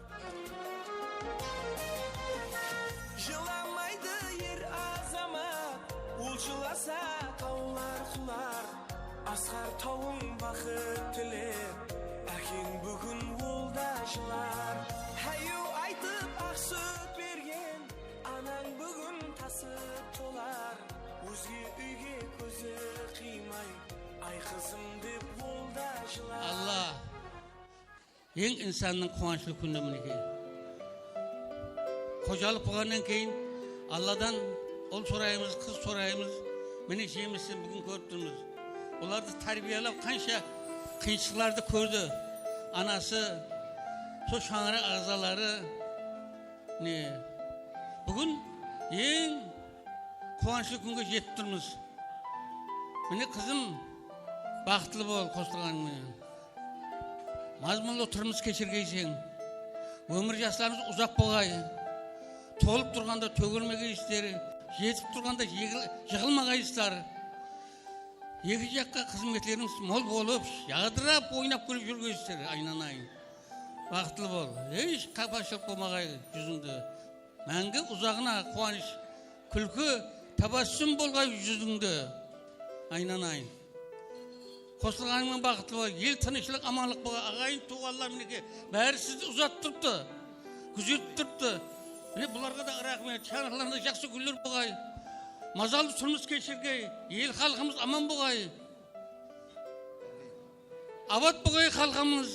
Jılamaydı er azamat, ol jılasa tawlar qular. Asqar tawıń baxıt tilep, ákeń búgin ol da jılar. Háyew aytıp aq sút bergen, anań búgin tasıp tolar. Ózge úyge kózi qıymay, ay qızım dep ol da jılar. Alla. Eń insannıń quwanıshlı kúni, minekey. Xojalıq bolǵannan keyin Alladan ul soraymız, qız soraymız. Mine, jemisin búgin kórip turmız. Bulardı tárbiyalap qansha qıyınshılıqlardı kórdi anası, sol shańaraq aǵzaları. Mine, búgin eń quwanıshlı kúnge jetip turmız. Mine, qızım, baxıtlı bol qosılǵanıń menen. Mazmunlı turmıs keshirgeyseń. Ómir jaslarımız uzaq bolǵay. Tolıp turǵanda tógilmegeysizler, jetip turǵanda jegil-, jıǵılmaǵaysızlar. Eki jaqqa xızmetlerińiz mol bolıp, jadırap, oynap kúlip júrgeysizler, aynanayın. Baxıtlı bol. Hesh qapashılıq bolmaǵay júzińde. Máńgi uzaǵına quwanısh, kúlki, tabassum bolǵay júzińde, aynanayın. Qosılǵanıńnan baxıtlı bol, el tınıshlıq, amanlıq bolǵay, aǵayin, tuwǵanlar, minekey, bári sizdi uzatıp turıptı, gúzetip turıptı. Mine, bularǵa da raxmet, shańaraqlarında jaqsı kúnler bolǵay, mazalı turmıs keshirgey, el xalqımız aman bolǵay. Abat bolǵay xalqımız,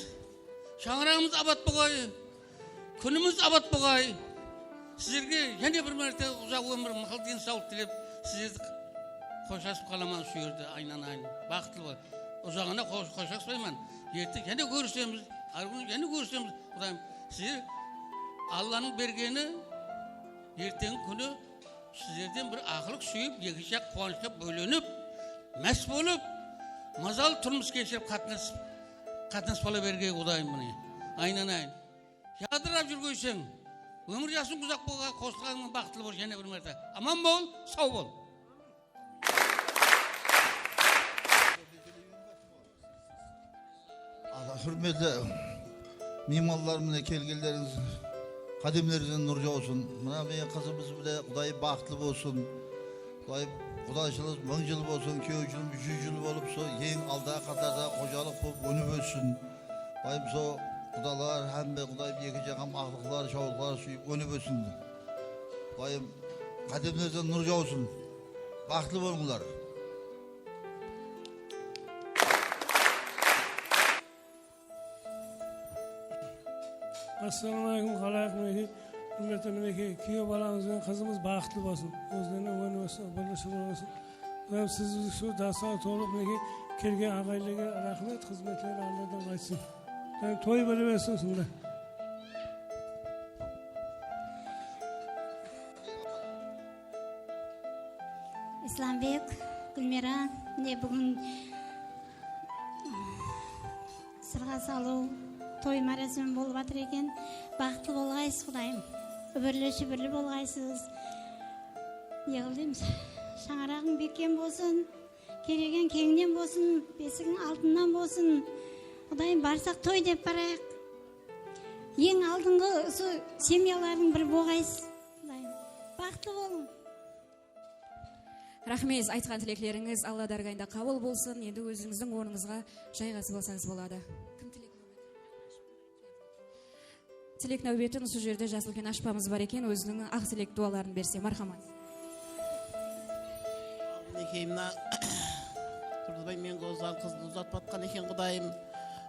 shańaraǵımız abat bolǵay, kúnimiz abat bolǵay. Sizlerge jáne bir márte uzaq ómir, mıqıl densawlıq tilep, sizlerdi xoshasıp qalaman usı jerde, aynanayın. Baxıtlı bol. Uzaǵına xosh-, xoshaspayman. Erte jáne kórisemiz, hár kúni jáne kórisemiz. Qudayım, sizler Allanıń bergeni, erteńgi kúni sizlerden bir aqlıq súyip, eki jaq quwanıshqa bólenip, más bolıp, mazalı turmıs keshirip, qatnas-, qatnas bola bergey, Qudayım, mine. Aynanayın. Jadırap júrgeyseń. Ómir jasıń uzaq bolǵay, qosılǵanıńnan baxıtlı bol, jáne bir márte. Aman bol, saw bol. Húrmetli miymanlar, mine kelgenlerińiz, qádemlerińizden nur jawsın. Mına mine qızımız bile Qudayım baxıtlı bolsın. Qudayım qudashılıq mıń jıl bolsın, kúyew jılımız júz jıl bolıp, sol eń alda qatarda xojalıq bolıp ónip óssin. Qudayım sol qudalar hámme Qudayım eki jaǵam aqlıqlar, shawlıqlar súyip ónip óssin. Qudayım qádemlerińizden nur jawsın. Baxıtlı bolıńlar. Assalawma aleykum, qalayıq, minekey. Húrmetli, minekey, kúyew balamız benen qızımız baxıtlı bolsın. Ózlerine ónip óssin, birli shıbırlı bolsın. Qudayım, siz usı dastanga tolıp, minekey, kelgen aǵayinlerge raxmet, xızmetleri aldadan qaytsın. Qudayım, toy bilip etsin usında. Islambek, Gúlmiyra, mine, búgin sırǵa salıw, toy márasimi bolıp atır eken. Baxıtlı bolǵaysız, Qudayım. Úbirli-shúbirli bolǵaysız. Ne qıl deymiz? Shańaraǵıń bekkem bolsın, keregen keńnen bolsın, besigiń altınnan bolsın. Qudayım, barsaq toy dep barayıq. Eń aldınǵı usı semyalardıń biri bolǵaysız, Qudayım. Baxıtlı bolıń. Raxmet, aytqan tileklerińiz Alla dárgayında qabıl bolsın. Endi ózińizdiń ornıńızǵa jayǵasıp alsańız boladı. Kim tilek náwbetin? Tilek náwbetin usı jerde jas úlken ashpamız bar eken, óziniń aq tilek duwaların berse, marhamat. Minekey, mına Turdıbay menen Gózzal qızdı uzatıp atqan eken, Qudayım.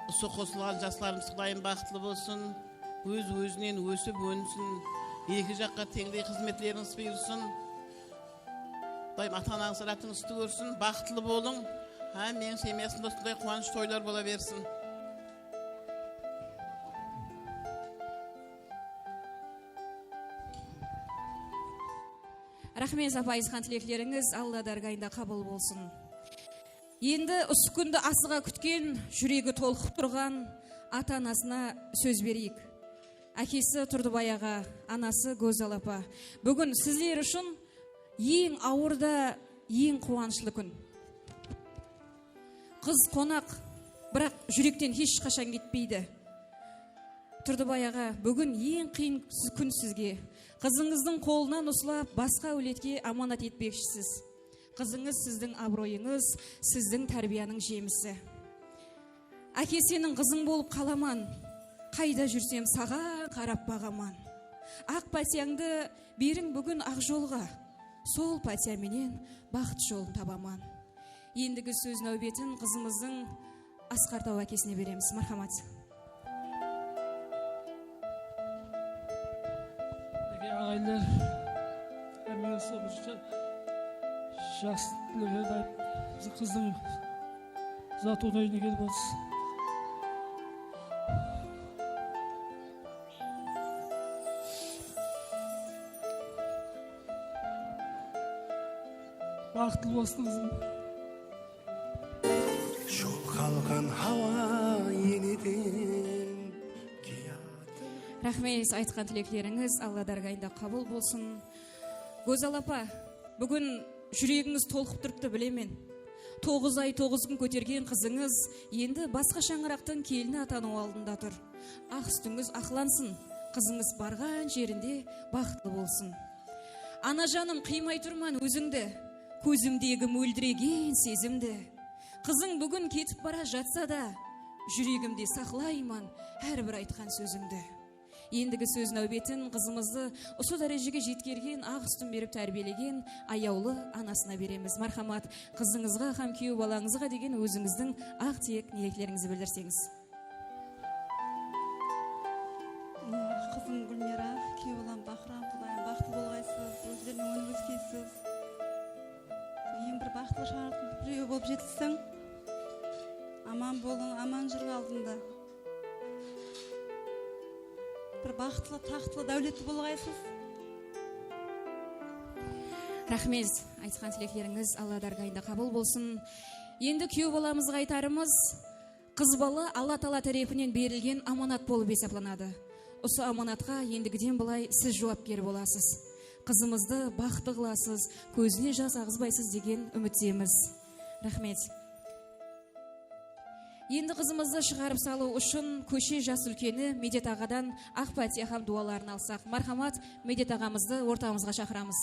Usı qosılǵan jaslarımız, Qudayım, baxıtlı bolsın. Óz-ózinen ósip ónsin. Eki jaqqa teńdey xızmetlerińiz buyırsın. Qudayım, ata-anańız ráttiń ústi kórsin, baxıtlı bolıń. Hámmeniń semyasında usınday quwanısh toylar bola bersin. Raxmet, apa, aytqan tileklerińiz Alla dárgayında qabıl bolsın. Endi usı kúndi asıǵa kútken, júregi tolqıp turǵan ata-anasına sóz bereyik. Ákesi Turdıbay aǵa, anası Gózzal apa. Búgin sizler ushın eń awır da, eń quwanıshlı kún. Qız qonaq, biraq júrekten hesh qashan ketpeydi. Turdıbay aǵa, búgin eń qıyın kún sizge. Qızıńızdıń qolınan uslap, basqa áwletke amanat etpekshisiz. Qızıńız sizdiń abıroyıńız, sizdiń tárbiyanıń jemisi. Áke, seniń qızıń bolıp qalaman, qayda júrsem, saǵan qarap baǵaman. Aq pátiyańdı beriń búgin Aqjolǵa, sol pátiya menen baxıt jolın tabaman. Endigi sóz náwbetin qızımızdıń Asqar Taw ákesine beremiz. Marhamat. Minekey, aǵayinler, hámmenińizge bir ja-, jaqsı tileklerdi aytıp, biziń qızdıń uzatuwına úyine kelip otırız. Baxıtlı bolsın, qızım. Jol qalǵan hawa eneden kiyatır. Raxmet, aytqan tileklerińiz Alla dárgayında qabıl bolsın. Gózzal apa, búgin júregińiz tolqıp turıptı, bilemen. Toǵız ay, toǵız kún kótergen qızıńız endi basqa shańaraqtıń kelini atanıw aldında tur. Aq ústińiz aqlansın, qızıńız barǵan jerinde baxıtlı bolsın. Ana janım, qıymay turman ózińdi, kózimdegi móldiregen sezimdi. Qızıń búgin ketip bara jatsa da, júregimde saqlayman hár bir aytqan sózińdi. Endigi sóz náwbetin qızımızdı usı dárejege jetkergen, aq ústin berip tárbiyelegen ayawlı anasına beremiz. Marhamat, qızıńızǵa hám kúyew balańızǵa degen ózińizdiń aq tilek niyetlerińizdi bildirseńiz. Qızım Gúlmiyra, kúyew balam Bahram, Qudayım, baxıtlı bolǵaysız, ózlerine ónip óskeysiz. Eń bir baxıtlı shańaraqtıń birewi bolıp jetissiń. Aman bolıń, aman júriń aldında. Bir baxıtlı, taxtlı, dáwletli bolǵaysız. Raxmet, aytqan tileklerińiz Alla dárgayında qabıl bolsın. Endi kúyew balamızǵa aytarımız, qız bala Alla taala tárepinen berilgen amanat bolıp esaplanadı. Usı amanatqa endigiden bılay siz juwapker bolasız. Qızımızdı baxıtlı qılasız, kózine jas aǵızbaysız degen úmittemiz. Raxmet. Endi qızımızdı shıǵarıp salıw ushın kóshe jas úlkeni Medet aǵadan aq pátiya hám duwaların alsaq. Marhamat, Medet aǵamızdı ortamızǵa shaqıramız.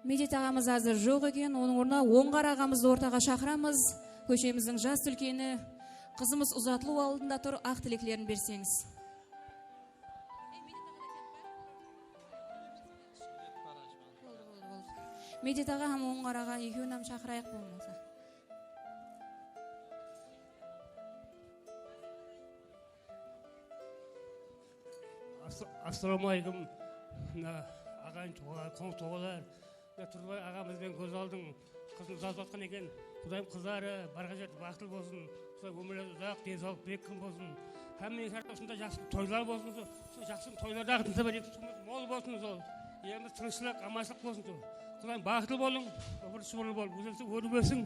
Medet aǵamız házir joq eken, onıń ornına Ońǵar aǵamızdı ortaǵa shaqıramız. Kóshemizdiń jas úlkeni, qızımız uzatılıw aldında tur, aq tileklerin berseńiz. Boldı, boldı, boldı. Medet aǵa hám Ońǵar aǵa ekewin hám shaqırayıq bolmasa. Assalamu aleykum. Mına, aǵayin tuwǵan, qońsı tuwǵanlar. Mına, Turdıbay aǵamız benen Gózzaldıń qızın uzatayın dep atqan eken. Qudayım qızları barǵan jerde baxıtlı bolsın. Qudayım ómirleri uzaq, densawlıq berkin bolsın. Hámmege hár usınday jaqsı toylar bolsın. Sol jaqsı toylardaǵı densawlıq berkin, mol bolsın sol. Elimiz tınıshlıq, amanshılıq bolsın sol. Qudayım baxıtlı bolıń, ómir shıbırlı bolıń, ózlerińiz órip ósiń.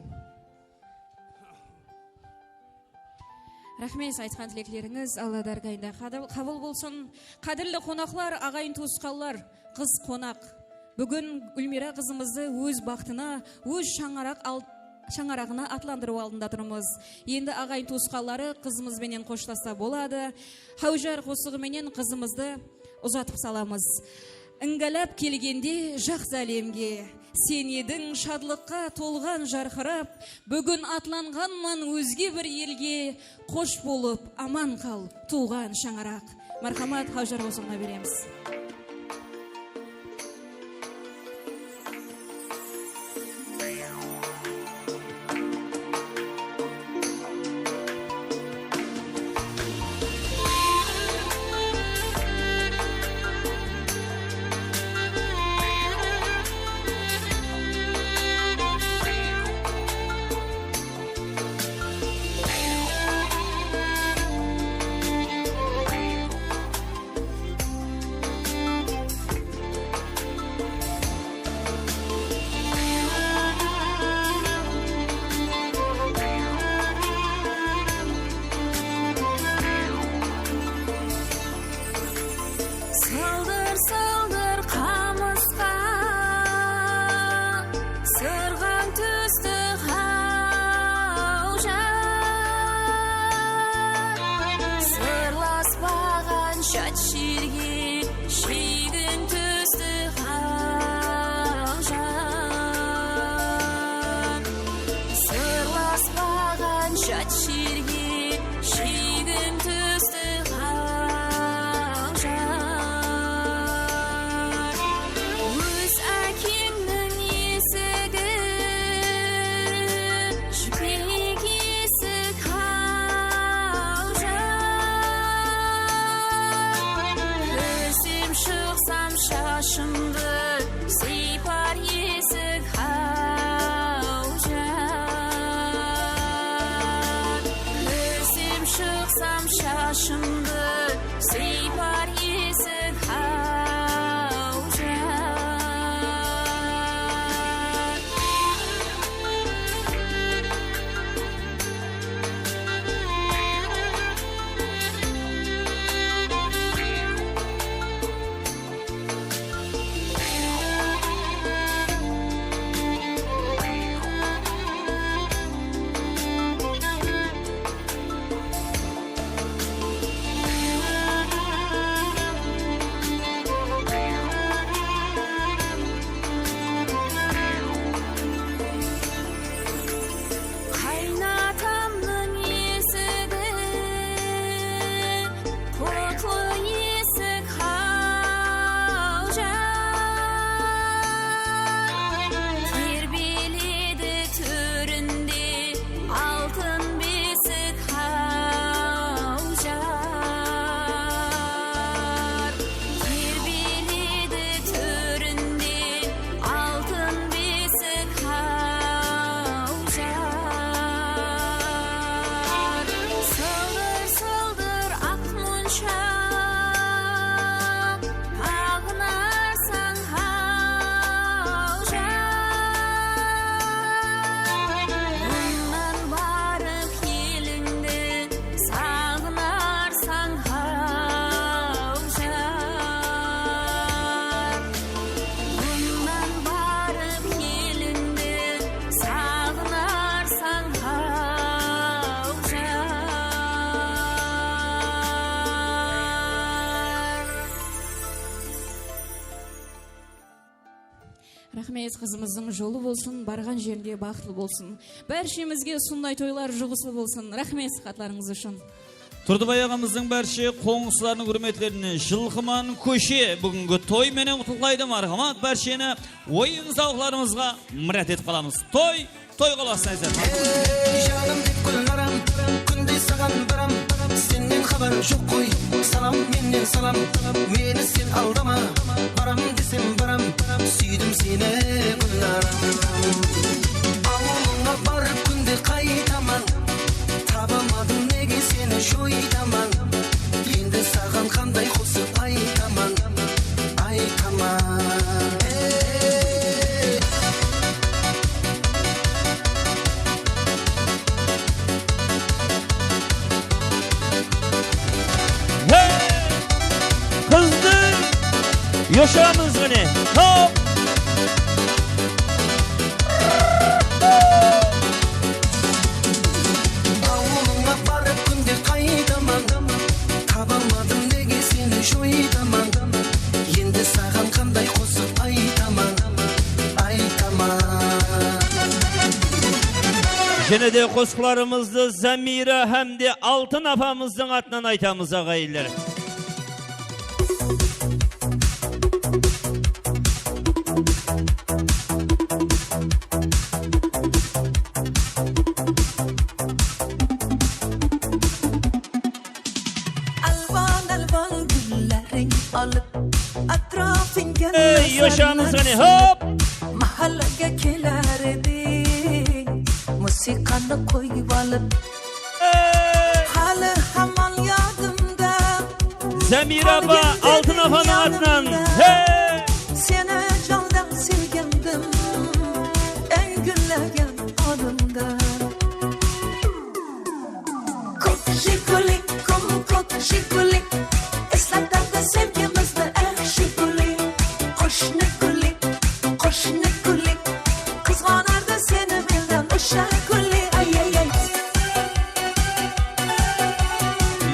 Raxmet, aytqan tileklerińiz Alla dárgayında qadıl-, qabıl bolsın. Qádirli qonaqlar, aǵayin tuwısqanlar, qız qonaq. Búgin Gúlmiyra qızımızdı óz baxtına, óz shańaraq al-, shańaraǵına atlandırıw aldında turmız. Endi aǵayin tuwısqanları qızımız benen xoshlassa boladı. Háwjar qosıǵı menen qızımızdı uzatıp salamız. Ińgálap kelgende jaqsı álemge, sen ediń shadlıqqa tolǵan jarqırap, búgin atlanǵanman ózge bir elge, xosh bolıp, aman qal, tuwǵan shańaraq. Marhamat, Háwjar qosıǵına beremiz. Sıldır-sıldır qamısqa sırǵan tústi Háwjar. Sırlaspaǵan jat jerge shegin tústi Háwjar. Sırlaspaǵan jat jerge shegin tústi Háwjar. Óz ákeńniń esigi jipek esik Háwjar. Kórsem shıqsam shashımdı sıypar esik Háwjar. Kórsem shıqsam shashımdı sıypar esik Háwjar. Qaynatamnıń esigi, qutlı esik Háwjar. Terbeledi tórinde altın besik Háwjar. Terbeledi tórinde altın besik Háwjar. Sıldır-sıldır aq munsha aǵnarsań Háwjar. Bunnan barıp elińdi saǵınarsań Háwjar. Bunnan barıp elińdi saǵınarsań Háwjar. Raxmet, qızımızdıń jolı bolsın, barǵan jerinde baxıtlı bolsın. Bárshemizge usınday toylar juǵıslı bolsın. Raxmet, sıhhatlarıńız ushın. Turdıbay aǵamızdıń bárshe qońsılarınıń húrmetlerine Jılqıman kóshe búgingi toy menen qutlıqlaydı. Marhamat, bársheni oyın-sawıqlarımızǵa mirát etip qalamız. Toy toyǵa ulasın, Ayzat. Ey, janım dep gúl aram, kúnde saǵan baram, sennen xabar joq qoy, Salam mennen salam, meni sen aldama. Baram desem baram, súydim seni, Gúlnaram. Awılıńa barıp kúnde qaytaman. Tabamadım nege seni joytaman. Endi saǵan qanday qosıq aytaman, aytaman. Ey! Hey! Qızdı yoshıramız mine. Hop! Awılıńa barıp kúnde qaytaman. Tabalmadım nege seni joytaman. Endi saǵan qanday qosıq aytaman, aytaman. Jáne de qosıqlarımızdı Zamira hám de Altın apamızdıń atınan aytamız, aǵayinler. Alwan-alwan gúlleriń alıp, átirapıńa... Ey, yoshıramız qáne, hop! Mahallaǵa keler ediń, musıyqanı qoyıp alıp. Ey! Háli haman yadımda. Zamira apa, Altın apanıń atınan. Hey! Seni jandan sevgendim, eń gúllegen adımda. Kók jiguli, kóm-kók jiguli, eslatardı sevgimizni, eh, jiguli. Qoshni guli, qoshni guli, qızǵanardı seni mendan, ushar guli, ay-ay-ay.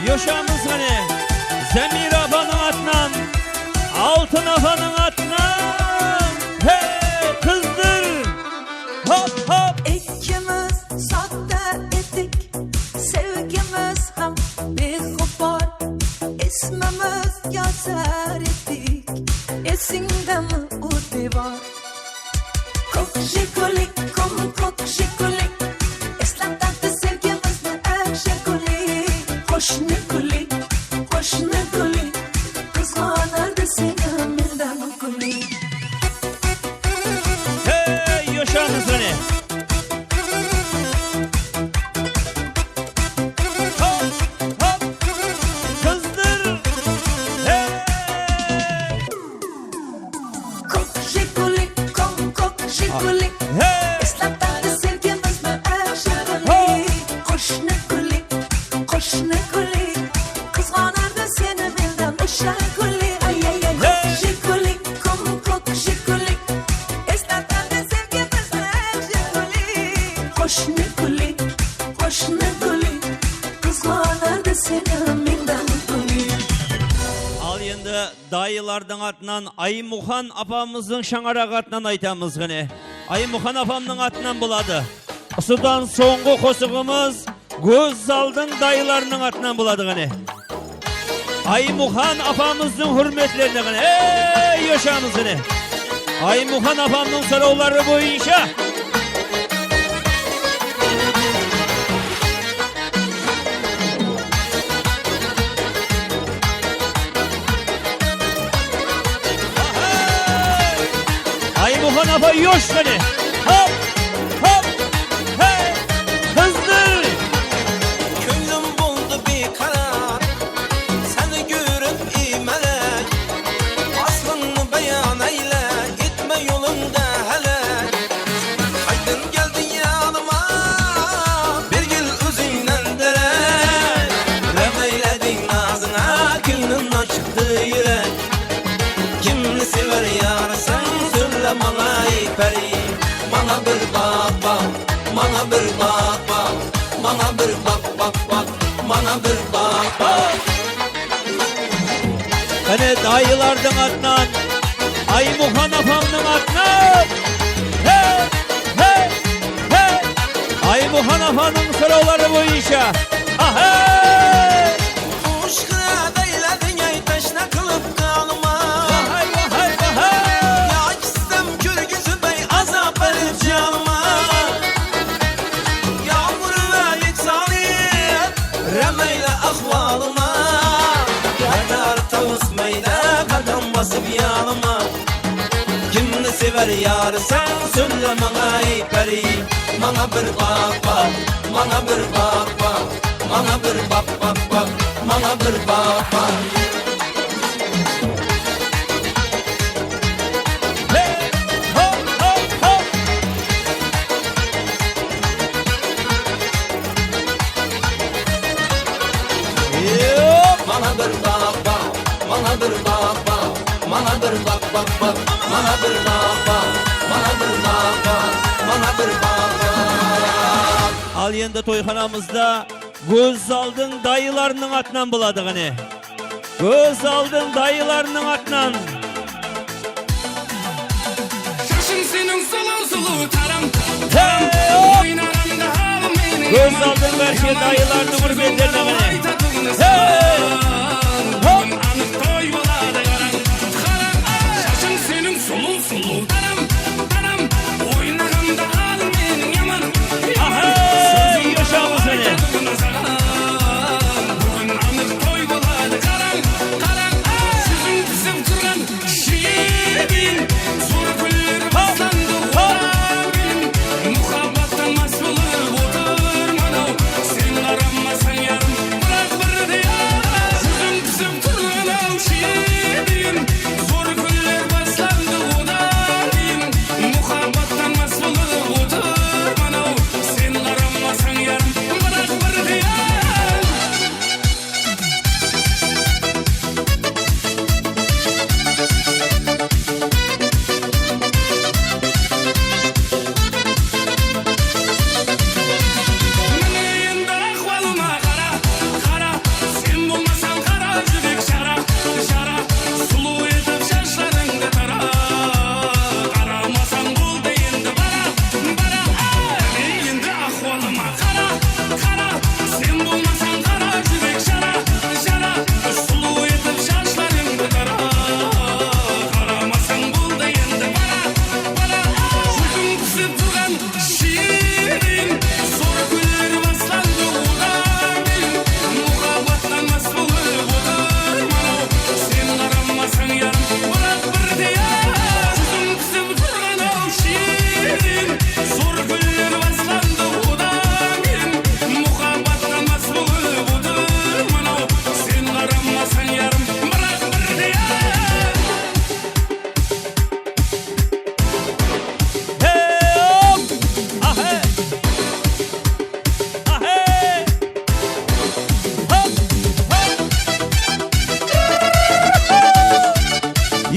Yoshıramız qáne, Zamira apanıń atınan, Altın apanıń atınan. Hey, qızdır! Hop, hop! Ekimiz sózde edik, sevgimiz hám bexabar, ismimiz yazar edik, esińdemi, u devor? Kók jiguli, kóm-kók jiguli, eslatardı sevgimizni, eh, jiguli. Qoshni guli, qoshni guli, qızǵanardı seni mendan guli. Hey, yoshıramız qáne. Hop, hop, qızdır. Hey! Kók jiguli, kóm-kók jiguli. Hey! Eslatardı sevgimizni, eh, jiguli. Ho! Qoshni guli, qoshni guli, qızǵanardı seni mendan, ushar guli, ay-ay-ay. Hey! Kók jiguli, kóm-kók jiguli, eslatardı sevgimizni, eh, jiguli. Qoshni guli, qoshni guli, qızǵanardı seni mendan guli. Al endi dayılardıń atınan Aymuxan apamızdıń shańaraǵı atınan aytamız qáne. Aymuxan apamnıń atınan boladı. Usıdan sońǵı qosıǵımız Gózzaldıń dayılarınıń atınan boladı qáne. Aymuxan apamızdıń húrmetlerine qáne. Ey, yoshıramız qáne. Aymuxan apamnıń sorawları boyınsha. Aymuxan apa, yosh qáne. Hop, hop, hey, qızdır. Kónglim boldı biykarar, seni kórip iymalak. Aslıńdı bayan ayle, etme jolıńdı hálak. Qaydan keldiń yadıma, bergil ózińnen derek. Rám aylediń nazıńa, kewlimnen shıqtı júrek. Kimdi sever yarsań, sóyle maǵan, ey pári. Mańa bir baq, baq, mańa bir baq, baq, mańa bir baq, baq, baq, mańa bir baq, baq. Qáne, dayılardıń atınan, Aymuxan apamnıń atınan. Hey, hey, hey! Aymuxan apanıń sorawları boyınsha. Ahey! Qushqırat ayladiń, ay, tashna qılıp qalma. Vahay, vahay, vahay! Yaqshısam kórgizip, ay, azap berip janıma. Yawmurlar yek salıp, rám ayla ahwalıma. Alma, kimni sever yar sen, sóyle mańa, ey pári. Mańa bir baq, baq, mańa bir baq, baq, mańa bir baq, baq, baq, mańa bir baq, baq. Hey, hop, hop, hop. Yop. Mańa bir baq, baq, mańa bir baq, baq, mańa bir baq, baq, baq, mańa bir baq, baq, mańa bir baq, baq, mańa bir baq, baq. Al endi toyxanamızda Gózzaldıń dayılarınıń atınan boladı, qáne. Gózzaldıń dayılarınıń atınan. Shashıń seniń sulıw-sulıw taram, taram. Hey, hop! Oynaǵanda hal meniń Gózzaldıń bárshi dayılarınıń húrmetlerine qáne. Hey! Hop! Anıq toy boladı, qarań, qarań. Shashıń seniń sulıw-sulıw taram, taram. Oynaǵanda hal meniń yaman, yaman. Aha, sózim yoshaǵıp seni. Aytadı bunı saǵan. Búgin anıq toy boladı, qarań, qarań. Júziń pisip turǵan shirin, zor kúnler baslandı odan keyin. Muhabbattan más bolıp otırman-aw, sen qaramasań yarım, biraq birde-aq. Júziń pisip turǵan-aw shirin, zor kúnler baslandı odan keyin. Muhabbattan más bolıp otırman-aw, sen qaramasań yarım, biraq birde-aq. Mine endi ahwalıma qara, qara, sen bolmasań qara júrek jara, jara, sulıw etip shashlarıńdı tara, qaramasań boldı endi bara, bara, mine endi ahwalıma qara, qara, sen bolmasań qara júrek jara, jara, sulıw etip shashlarıńdı tara, qaramasań boldı endi bara, bara. Júziń pisip turǵan shirin, zor kúnler baslandı odan keyin. Muhabbattan más bolıp otırman-aw, sen qaramasań yarım, biraq birde-aq. Júziń pisip turǵan-aw shirin, zor kúnler baslandı odan keyin. Muhabbattan más bolıp otırman-aw, sen qaramasań yarım, biraq birde-aq. Hey, hop! Ahe! Ahe! Hop! Hop!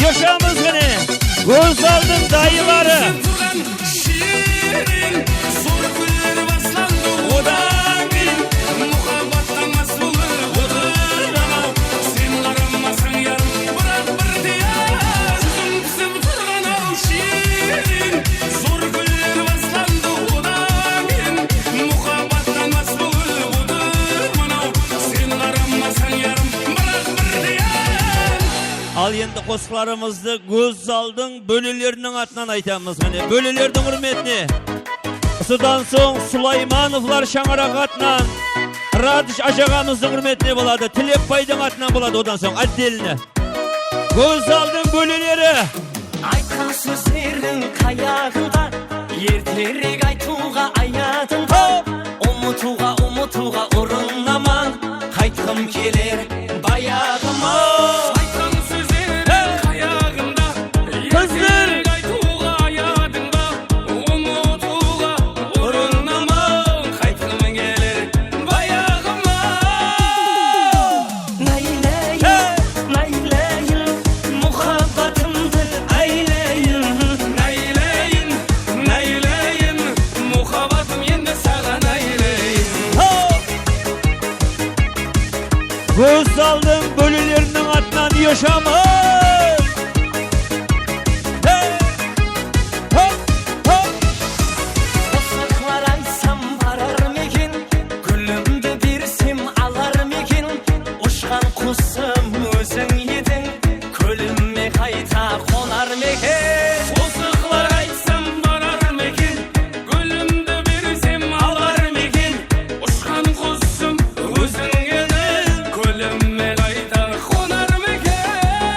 Yoshamız qáne! Gózzaldıń dayıları! Turǵan shirin, zor kúnler baslandı odan keyin. Muhabbattan más bolıp otırman-aw, sen qaramasań yarım, biraq birde-aq. Júziń pisip turǵan-aw shirin, zor kúnler baslandı odan keyin. Muhabbattan más bolıp otırman-aw, sen qaramasań yarım, biraq birde-aq. Al endi qosıqlarımızdı Gózzaldıń bóleleriniń atınan aytamız, mine, bólelerdiń húrmetine. Usıdan soń Sulaymanovlar shańaraǵı atınan Radış ájaǵamızdıń húrmetine boladı, Tilepbaydıń atınan boladı, odan soń отдельно. Gózzaldıń bóleleri. Aytqan sózlerdiń qayaǵında, erterek aytıwǵa ayadıńda. Hop! Umıtıwǵa, umıtıwǵa urınaman, qaytqım keler bayaǵıma. Aytqan sózlerdiń qayaǵında, erterek aytıwǵa ayadıńda. Umıtıwǵa urınaman, qaytqım keler bayaǵıma. Naylayin, naylayin, muhabbatımdı aylayin. Naylayin, naylayin, muhabbatım endi saǵan aylayin. Gózzaldıń bóleleriniń atınan yoshamız! Hey! Hop! Hop! Qosıqlar aytsam, barar ma eken? Gúlimdi bersem, alar ma eken? Ushqan qusım óziń ediń, kólimme qayta qonar ma eken? Qosıqlar aytsam, barar ma eken? Gúlimdi bersem, alar ma eken? Ushqan qusım óziń ediń, kólimme qayta qonar ma eken?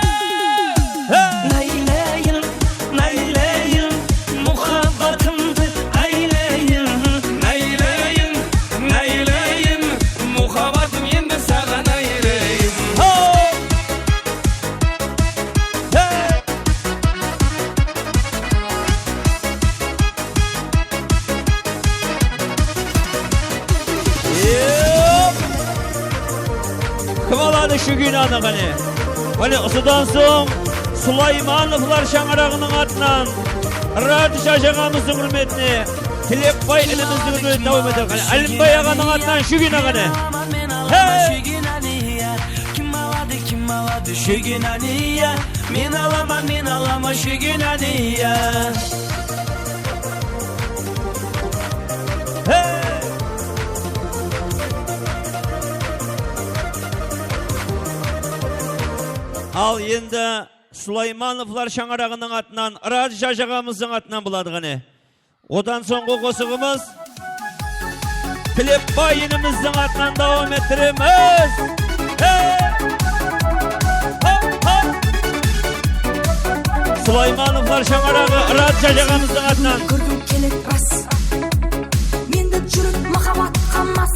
Shúginanı qáne. Qáne, usıdan soń Sulaymanovlar shańaraǵınıń atınan Radisha aǵamızdıń húrmetine Tilepbay inimizdiń húrmetine dawam eter. Qáne, Álimbay aǵanıń atınan Shúgina qáne. Hey! Kim aladı, kim aladı Shúginanı, ya? Men alaman, men alaman Shúginanı, ya. Hey! Al endi Sulaymanovlar shańaraǵınıń atınan, Radisha aǵamızdıń atınan boladı qáne. Odan sońǵı qosıǵımız Tilepbay inimizdiń atınan dawam ettiremiz. Hey! Hop, hop! Sulaymanovlar shańaraǵı Radisha aǵamızdıń atınan. Kórgim keledi ras. Mende júrek muhabbatqa mas.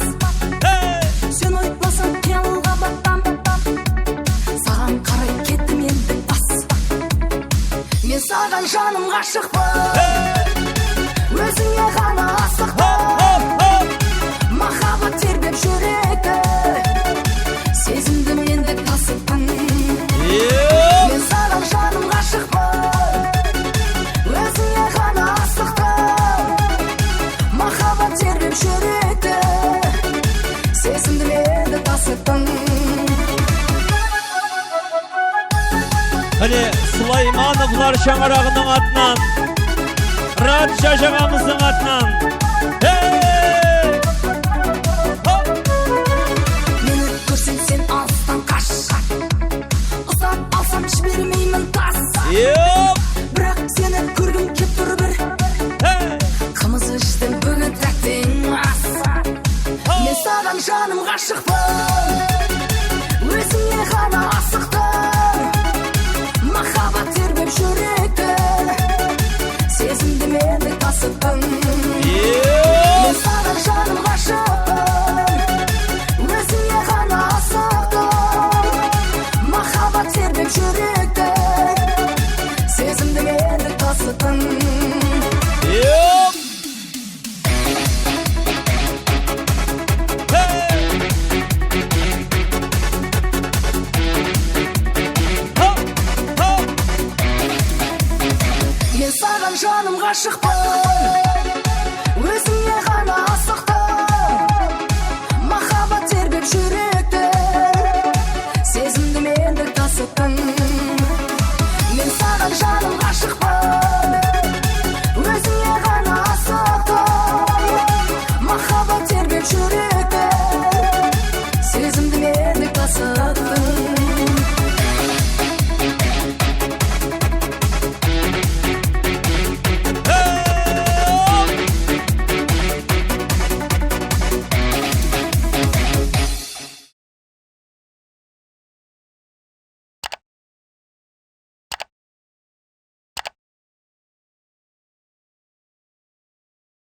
Hey! Sen oynasań qıyalǵa batsam. Saǵan qaray kettim endi tas. Men saǵan janım ǵashıqpan. Ózińe ǵana asıqpan. Mahabbat terbep júrekti. Sezimdi mende tasıttıń. Men saǵan janım ǵashıqpan. Ózińe ǵana asıqtıń. Mahabbat terbep júrekti. Sezimdi mende tasıttıń. Mine, Sulaymanovlar shańaraǵınıń atınan, Radisha aǵamızdıń atınan. Hey! Hop! Meni kórseń sen alıstan qash. Usap alsam jibermeymen tas. Yop! Biraq seni kórgim kep tur bir. Hey! Qımız ishtim búgin tátteń as. Ho! Men saǵan janım ǵashıqpan. Ózińe ǵana asıqtıń. Mahabbat terbep júrekti. Sezimdi mende tasıttıń. Yop! Men saǵan janım ǵashıqpan. Ózińe ǵana asıqtıń. Mahabbat terbep júrekti. Sezimdi mende tasıttıń. Yop! Hey! Ho! Ho! Men saǵan janım ǵashıqpan.